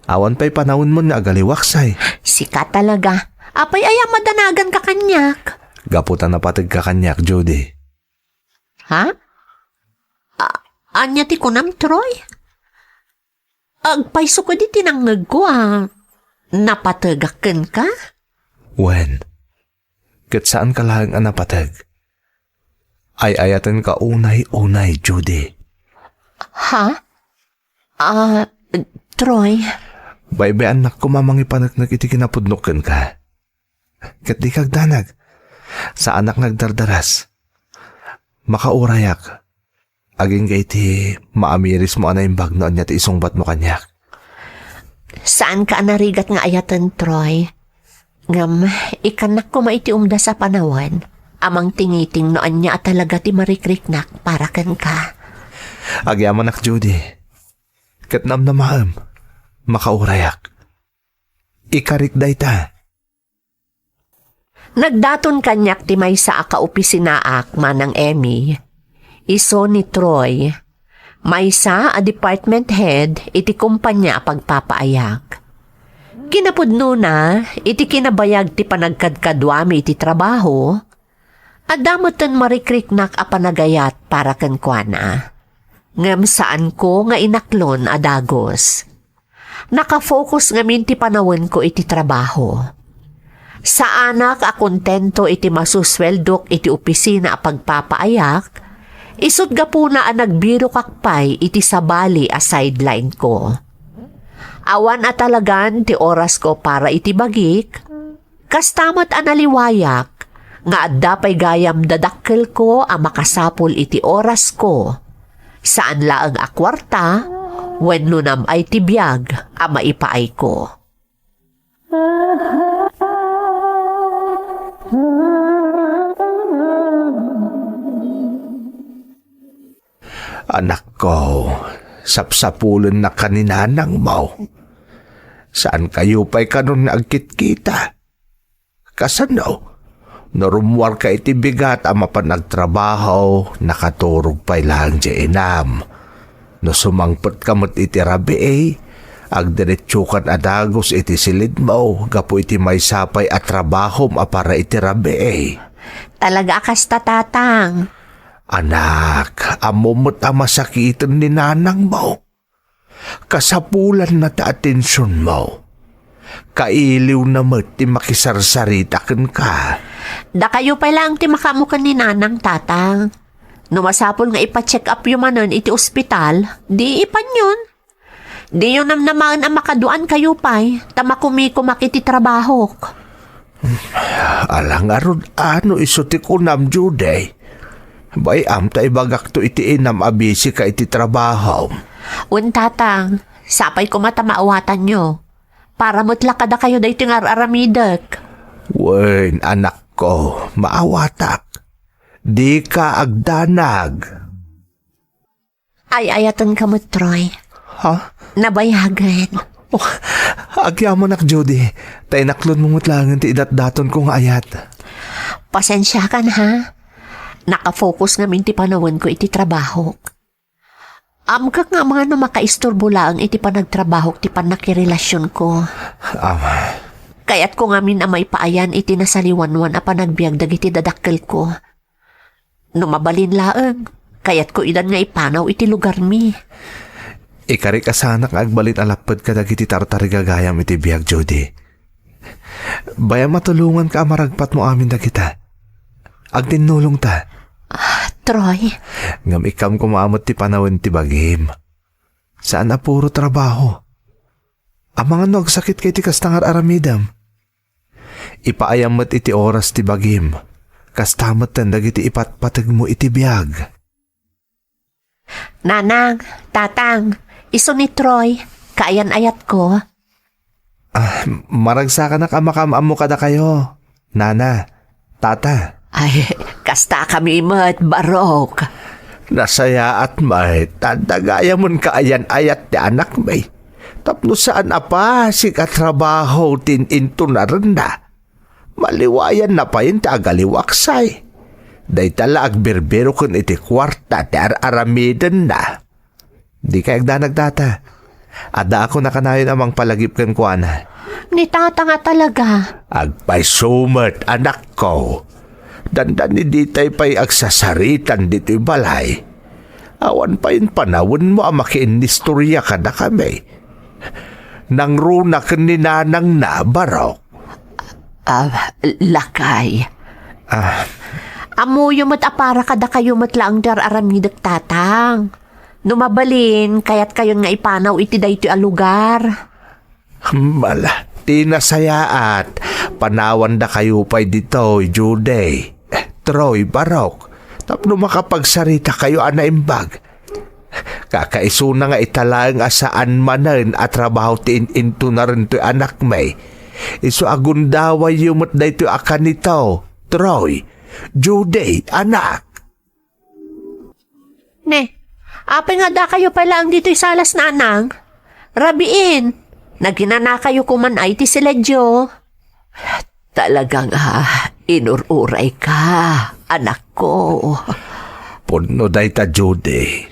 Awan pay panawenmon nga agaliwaksay. Sika talaga. Apay aya madanaganka kaniak? Gapu ta napategka kaniak, Judy. Ha? A-, ania ti kunam, Troy? Agpayso kadi ti nangngegko a napategak kenka? Wen, ket saanka laeng a napateg. Ay-ayatenka unay-unay, Judy. Ha? Ah, Troy. Baybay-annak koma mangipaneknek iti kinapudnok kenka. Ket dika agdanag. Saanak nga agdardaras. Makaurayak. Agingga iti maamirismo a naimbag no ania ti isungbatmo kaniak. Saanka a narigat nga ayaten, Troy. Ngem, ikannak koma iti umdas a panawen a mangtingiting no ania a talaga ti marikriknak para kenka. Agyamanak, Judy. Ket namnamaem, makaurayak. Ikarik dayta. Nagdaton kaniak ti maysa a kaopisinaak, Manang Emmy. Isu ni Troy, maysa a department head iti kompania a pagpapaayag. Kinapudnona, iti kinabayag ti panagkadkaduami iti trabaho, adda metten marikriknak a panagayat para kenkuana. Ngem saanko nga inaklon a dagus. Nakafocus ngamin ti panawenko iti trabaho. Saanak a kontento iti masusueldok iti opisina a pagpapaayak, isut' gapuna a nagbirokak pay iti sabali a sideline-ko. Awan a talagan ti orasko para iti bagik, Kasta met a naliwayak nga adda pay gayam dadakkelko a makasapul iti orasko. Saan laeng a kuarta wenno nam-ay ti biag a maipaayko. Anakko, sapsapulennak ka ni nanangmo. Saankayo pay kanon nga agkitkita? Kasano? No rummuarka iti bigat a mapan agtrabaho, nakaturog pay laeng diay inam. No sumangpetka met iti rabii, agdiretsokan a dagus iti silidmo gapu iti maysa pay a trabahom a para iti rabii. Talaga a kasta, Tatang. Anak, ammom met a masakiten ni nanangmo. Kasapulanna ti atensionmo. Kailiwna met ti makisarsarita kenka. Dakayo pay laeng ti makaammo ken ni Nanang, Tatang. No masapul nga ipa-check upyo manen iti ospital, di ipanyon. Diyo namnamaen a makaduankayo pay, ta makumikumak iti trabahok. Ala ngarud, ano isu ti kunam, Judy? Bay-am ta ibagakto iti inam a busy ka iti trabahom. Wen, Tatang, sapay koma ta maawatanyo. Para met la kadakayo daytoy nga ar-aramidek. Wen, anakko, maawatak. Dika agdanag. Ay-ayatenka met, Troy. Ha? Nabayagen. Oh, agyamanak, Judy. Ta inaklonmo met laengen ti idatdatonko nga ayat. Pasensiakan, ha? Nakafocus ngamin ti panawenko iti trabahok. Ammok nga amangan no makaisturbo laeng iti panagtrabahok ti pannakirelasionko. Ama. Kayatko ngamin a maipaayan iti nasaliwanwan a panagbiag dagiti dadakkelko. No mabalin laeng, kayatko idan nga ipanaw iti lugarmi. Ikarik a sanak nga agbalin a lapped kadagiti tartarigagayam iti biag, Judy. Bay-am a tulonganka a maragpatmo amin dagita. Agtinnulongta. Ah, Troy. Ngem ikkam koma met ti panawen ti bagim. Saan a puro trabaho. Amangan no agsakitka iti kasta nga ar-aramidem. Ipaayam met iti oras ti bagim. Kasta metten dagiti ipatpategmo iti biag. Nanang, Tatang, isu ni Troy, kaayan-ayatko. Ah, maragsakanak a makaam-ammo kadakayo, Nana, Tata. Ay, kastakami met, Barok. Nasayaat met, ta adda gayamen kaayan-ayat ti anakmi. Tapno saan a pasig a trabaho ti in-intunarenna. Maliwayanna payen ti agaliwaksay. Dayta la agbirbiro ken iti kuarta ti ar-aramidenna. Dikay agdanag, Tata. Addaak a kanayon a mangpalagip kenkuana. Ni Tata nga talaga. Agpayso met, anakko. Dandani ditay pay agsasaritan ditoy balay. Awan pay panawenmo a makiinnistoria kadakami. Nangruna ken ni nanangna, Barok. Ah, lakay. Ah. Ammoyo met a para kadakayo met laeng ti ar-aramidek, Tatang. No mabalin, kayatkayon nga ipanaw iti daytoy a lugar. Mala, ti nasayaat, panawandakayo pay ditoy, Judy. Troy, Barok, tapno makapagsaritakayo a naimbag. Kakaisuna nga ita laeng a saan manen a trabaho ti in-intunaren toy anakmi. Isu a gundawayyo met daytoy a kanito, Troy, Judy, anak. Ne, apay nga dakayo pay laeng ditoy salas, Nanang? Rabiin, naginanakayo koman ay ti siledyo. Talaga nga inur-urayka, anakko. Pudno dayta, Judy.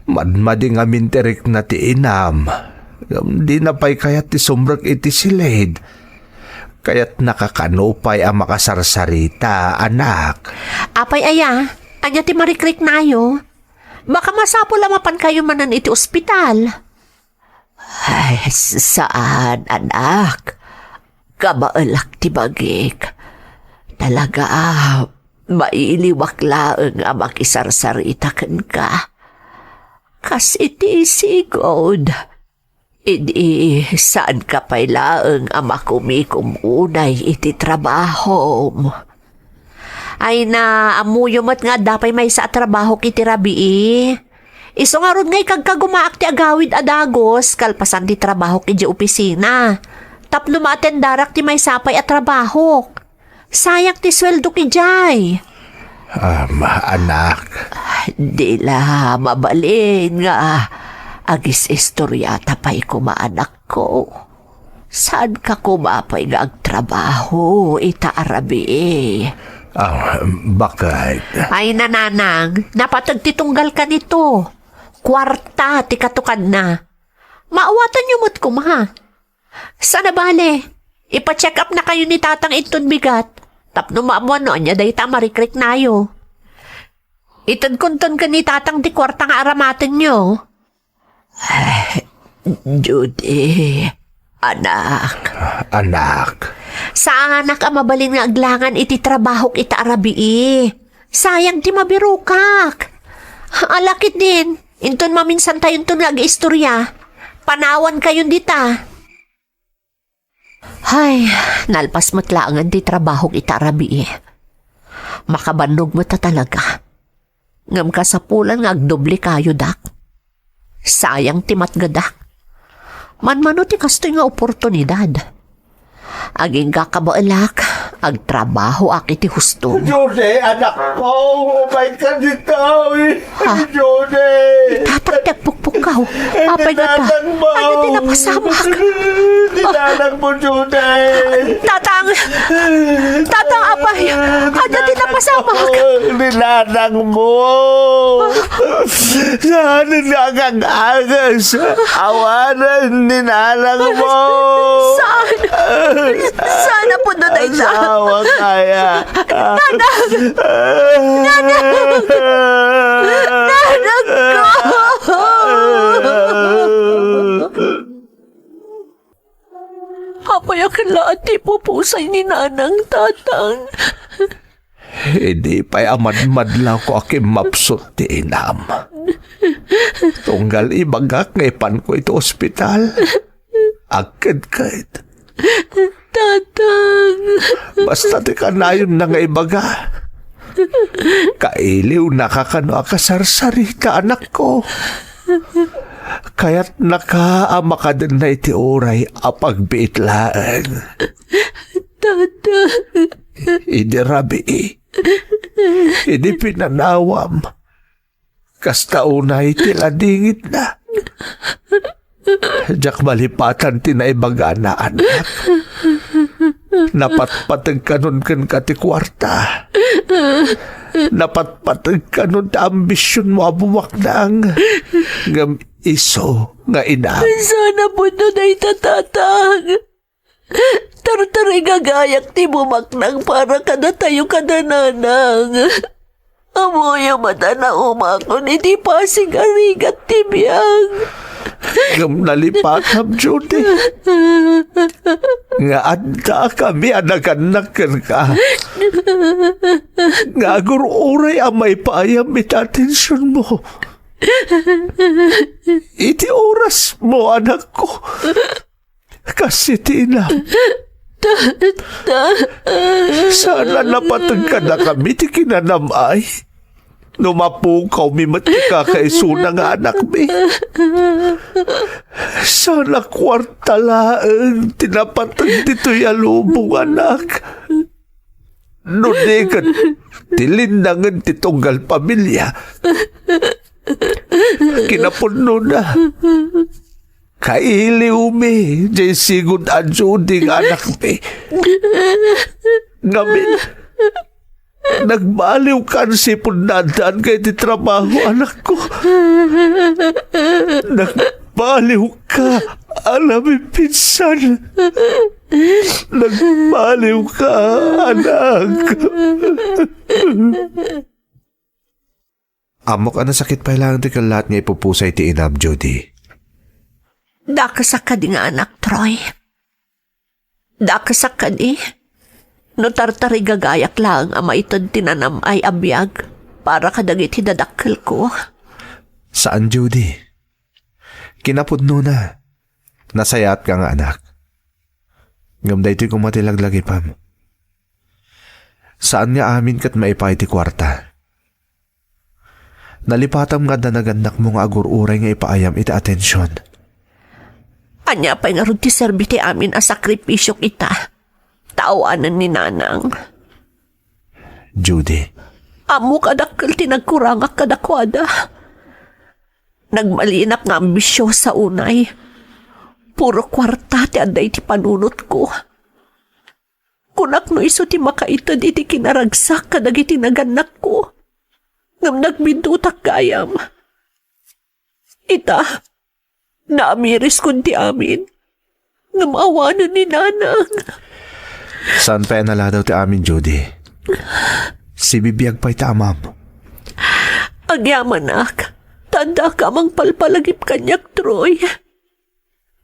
Madmadi ngamin ti rikna ti inam, ngem dina pay kayat ti sumrek iti silid. Kayatnaka kano pay a makasarsarita, anak. Apay aya, ania ti marikriknayo? Baka masapul a mapankayo manen iti ospital. Ay, s-, saan, anak. Kabaelak ti bagik. Talaga, mailiwak laeng a makisarsarita kenka. Kas iti sigud. Idi, saanka pay laeng a makumikom unay iti trabahom. Ay na, ammoyo met nga adda pay maysa a trabahok iti rabii. Isu ngarud nga ikagkagumaak ti agawid a dagus kalpasan ti trabahok idiay opisina. Tapno maatendarak ti maysa pay a trabahok. Sayang ti sueldok idiay. Am, anak. Di la mabalin nga agis-istoriata pay koma, anakko. Saanka koma pay nga agtrabaho ita a rabii? Ah, bakit? Ay, nanang, napateg ti tunggal kanito. Kuarta ti katukanna. Maawatanyo met koma. Saan a bale, ipa-check up na kayo ni Tatang inton bigat, tapno maammoan no ania dayta a marikriknayo. Itedkonton ken ni Tatang ti kuarta nga aramatenyo. Eh, Judy, anak. Anak. Saanak a mabalin nga aglangan iti trabahok ita a rabii. Sayang ti mabirokak. Ala ketdin, inton maminsantayonton nga ag-istorya, panawankayon dita. Hay, nalpas met laengen ti trabahok ita a rabii. Makabannog met a talaga. Ngem kasapulan nga agdoble kayo, dak. Sayang ti matgedak. Manmano ti kastoy nga oportunidad. Agingga kabaelak, agtrabahoak iti hustom. Jose, anak ko, umayka dita. Ha? Jose. Tatang ti agpukpukkaw. Apay nga ta? Ania ti napasamak? Ni nanang mo, Jose. Tatang! Tatang, apay! Ania ti napasamak? Ni nanang mo. Saan nga agag-agas? Awanen ni nanang mo. Saan? Saan a pudno dayta? Asawa kaya? Nanang! Nanang! Nanang ko! Apay a ket laeng ti ipupusay ni nanang, tatang? Idi pay a madmadlawko a kimmapsut ti inam. Tunggal ibagak nga ipanko iti ospital. Agkedked. Tatang. Basta ti kanayonna nga ibaga. Kailiwnaka kano a kasarsarita, anakko. Kayatnaka a makadenna iti uray a pagbiit laeng. Tatang. Idi rabii, idi pinanawam, kasta unay ti ladingitna. Diak malipatan ti naibagana, anak. Napatpateg kanon kenka ti kuarta. Napatpateg kanon ti ambisionmo a bumaknang. Ngem isu nga ina. Saan a pudno dayta, tatang? Tartarigagayak ti bumaknang para kadatayo kada nanang. Ammoyo met a naumakon iti pasig a rigat ti biag. Ngem nalipatam, Judy, nga addakami a nagannak kenka. Nga agur-uray a maipaayam iti atensionmo. Iti orasmo, anakko. Kas iti inam. Saan a napateg kadakami ti kinanam-ay? No mapukawmi met ti kakaisuna nga anakmi. Saan a kuarta laeng ti napateg ditoy a lubong, anak. No di ket ti linnangen ti tunggal pamilia. Kinapudnona, kailiwmi diay sigud a Judy nga anakmi. Ngamin, nagbaliwka agsipud naaddaanka iti trabaho, anakko. Nagbaliwka a namipinsan. Nagbaliwka, anak. Ammok a nasakit pay laeng ti kellaat nga ipupusay ti inam, Judy. Dakesak kadi nga anak, Troy? Dakesak kadi? No tartarigagayak laeng a maited ti nanam-ay a biag para kadagiti dadakkelko. Saan, Judy. Kinapudnona, Nasayaatka nga anak. Ngem daytoy koma ti laglagipem. Saan nga amin ket maipaay ti kuarta. Nalipatam nga adda nagannakmo nga agur-uray nga ipaayam iti atension. Ania pay ngarud ti serbi ti amin a sakripisiok ita? Ta awanen ni Nanang. Judy. Ammok a dakkel ti nagkurangak kadakuada. Nagbalinak nga ambisiosa unay. Puro kuarta ti adda iti panunotko. Kunak no isu ti makaited iti kinaragsak kadagiti nagannakko. Ngem nagbindutak gayam. Ita, naamiriskon ti amin. Ngem awanen ni Nanang. Saan pay a naladaw ti amin, Judy. Sibibiag pay ti amam. Agyamanak, ta addaka a mangpalpalagip kaniak, Troy.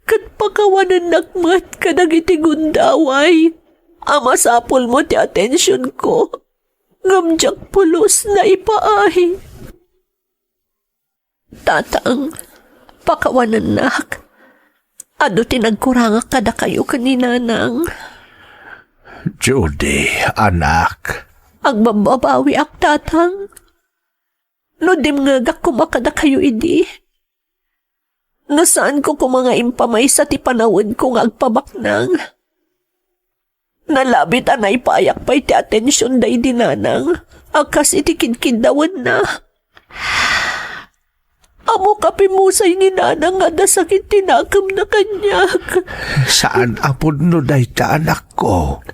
Ket pakawanennak met kadagiti gundaway a masapulmo ti atensionko, ngem diak pulos naipaay. Tatang, pakawanennak. Adu ti nagkurangak kadakayo ken ni Nanang. Judy, anak. Agbabbabawiak, Tatang. No dimngegak koma kadakayo idi, no saanko koma nga impamaysa ti panawenko nga agpabaknang, nalabit a naipaayak pay ti atension daydi Nanang a kas iti kidkiddawenna. Ammok a pimmusay ni Nanang nga adda sakit ti nakemna kaniak. Saan a pudno dayta, anakko.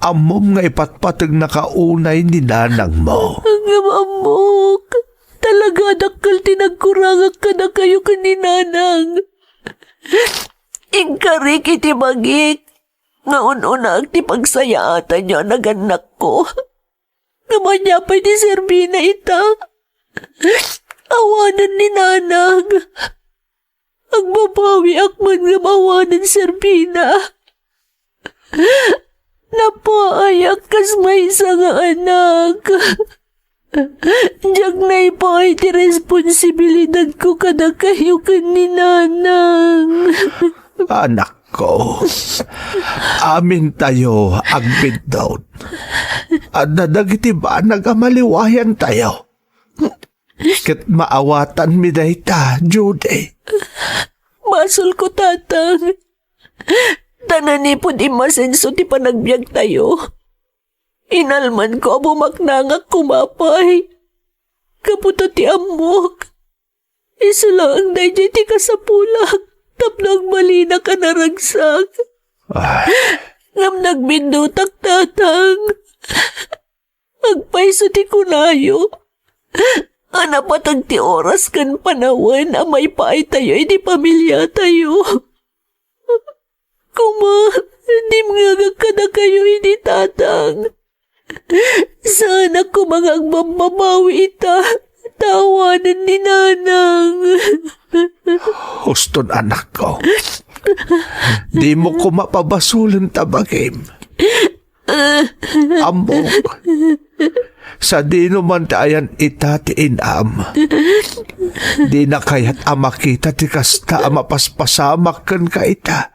Ammom nga ipatpategnaka unay ni nanangmo. Ngem ammok, talaga a dakkel ti nagkurangak kadakayo ken ni Nanang. Inkarik iti bagik nga un-unaak ti pagsayaatanyo a nagannakko. Ngem ania pay ti serbina ita? Awanen ni Nanang. Agbabawiak man ngem awanen serbina. Napaayak kas maysa nga anak. Diak naipaay ti responsibilidadko kadakayo ken ni Nanang. Anakko, amintayo agbiddut. Adda dagiti banag a maliwayantayo. Ket maawatanmi dayta, Judy. Basolko, Tatang. Ta nanipud immasenso ti panagbiagtayo, inalmanko a bumaknangak koma pay. Gapu ta ti ammok, isu laeng daydiay ti kasapulak tapno agbalinak a naragsak. Ay. Ngem nagbindutak, Tatang. Agpayso ti kunayo a napateg ti oras ken panawen a maipaaytayo iti pamiliatayo. Koma, dimngegak kadakayo idi, Tatang. Saanak koma nga agbabbabawi ita, ta awanen ni Nanang. Uston, anakko. Dimo koma pabasolen ta bagim. Ammok, sadino man ti ayan ita ti inam, dina kayat a makita ti kasta a mapaspasamak kenka ita.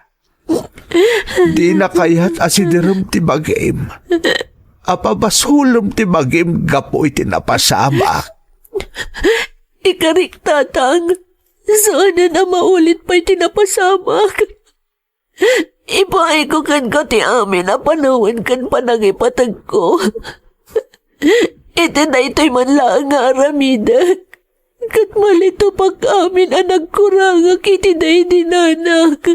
Dina kayat a siderem ti bagim, a pabasolem ti bagim gapu iti napasamak. Ikarik, Tatang, saanen a maulit pay ti napasamak. Ipaayko kenka ti amin a panawen ken panangipategko. Iti daytoy man laeng nga aramidek, ket malitupak amin a nagkurangak iti daydi nanak.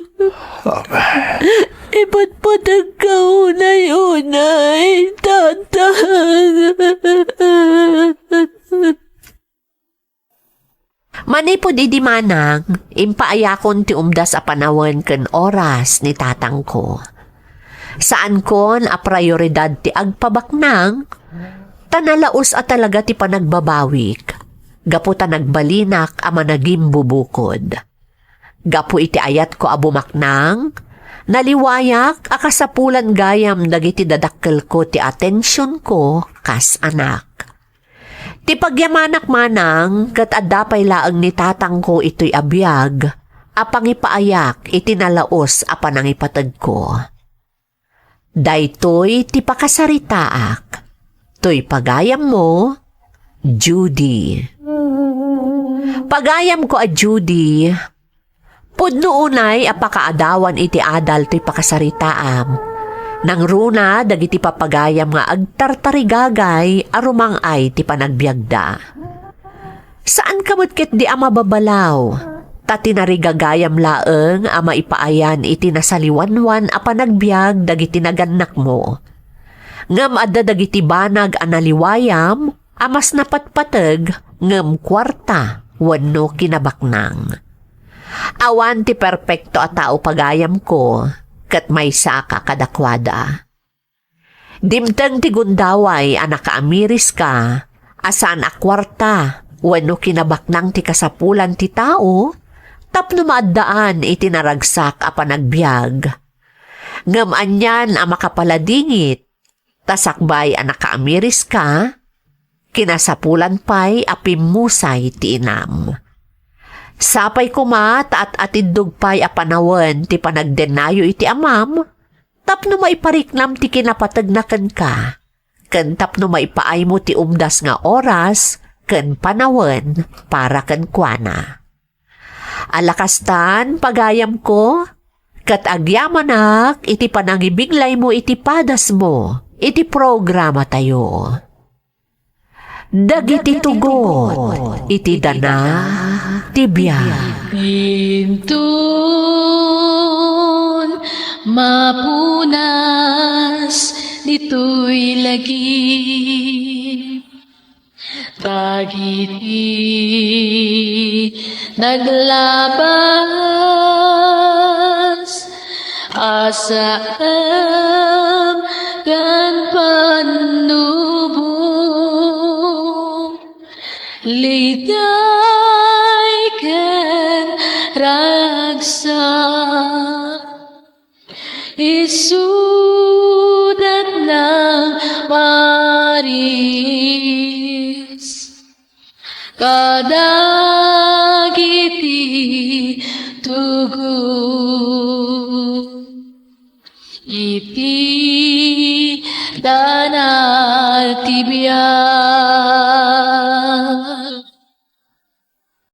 Amen. Ipatpategka unay-unay, Tatang. Manipud idi manang, impaayakon ti umdas a panawen ken oras ni tatangko. Saankon a prioridad ti agpabaknang, ta nalaus a talaga ti panagbabawik, gapu ta nagbalinak a managimbubukod. Gapu iti ayatko a bumaknang, naliwayak a kasapulan gayam dagiti dadakkelko ti atensionko kas anak. Ti pagyamanak manang ket adda pay laeng ni tatangko itoy a biag, a pangipaayak iti nalaus a panangipategko. Daytoy ti pakasaritaak. Toy pagayammo, Judy. Pagayamko a Judy, pudno unay a pakaadawan iti adal toy pakasaritaam. Nangruna dagiti papagayam nga agtartarigagay a rumang-ay ti panagbiagda. Saanka met ketdi a mababalaw, ta tinarigagayam laeng a maipaayan iti nasaliwanwan a panagbiag dagiti nagannakmo. Ngem adda dagiti banag a naliwayam a mas napatpateg ngem kuarta wenno kinabaknang. Awan ti perpekto a tao pagayamko, ket maysaka kadakuada. Dimteng ti gundaway a nakaamiriska a saan a kuarta wenno kinabaknang ti kasapulan ti tao tapno maaddaan iti naragsak a panagbiag. Ngem anian a makapaladingit, ta sakbay a nakaamiriska, kinasapulan pay a pimmusay ti inam. Sapay koma ta at-atiddog pay a panawen ti panagdennayo iti amam, tapno maipariknam ti kinapategna kenka, ken tapno maipaaymo ti umdas nga oras ken panawen para kenkuana. Ala kastan, pagayamko, ket agyamanak iti panangibiglaymo iti padasmo iti programatayo. Dagiti tugot iti dana ti biag. Inton mapunas ditoy lagi, dagiti naglabas a saem ken pannubo, liday ken ragsak, isudat nang maris kadagiti tugot iti dana ti biag.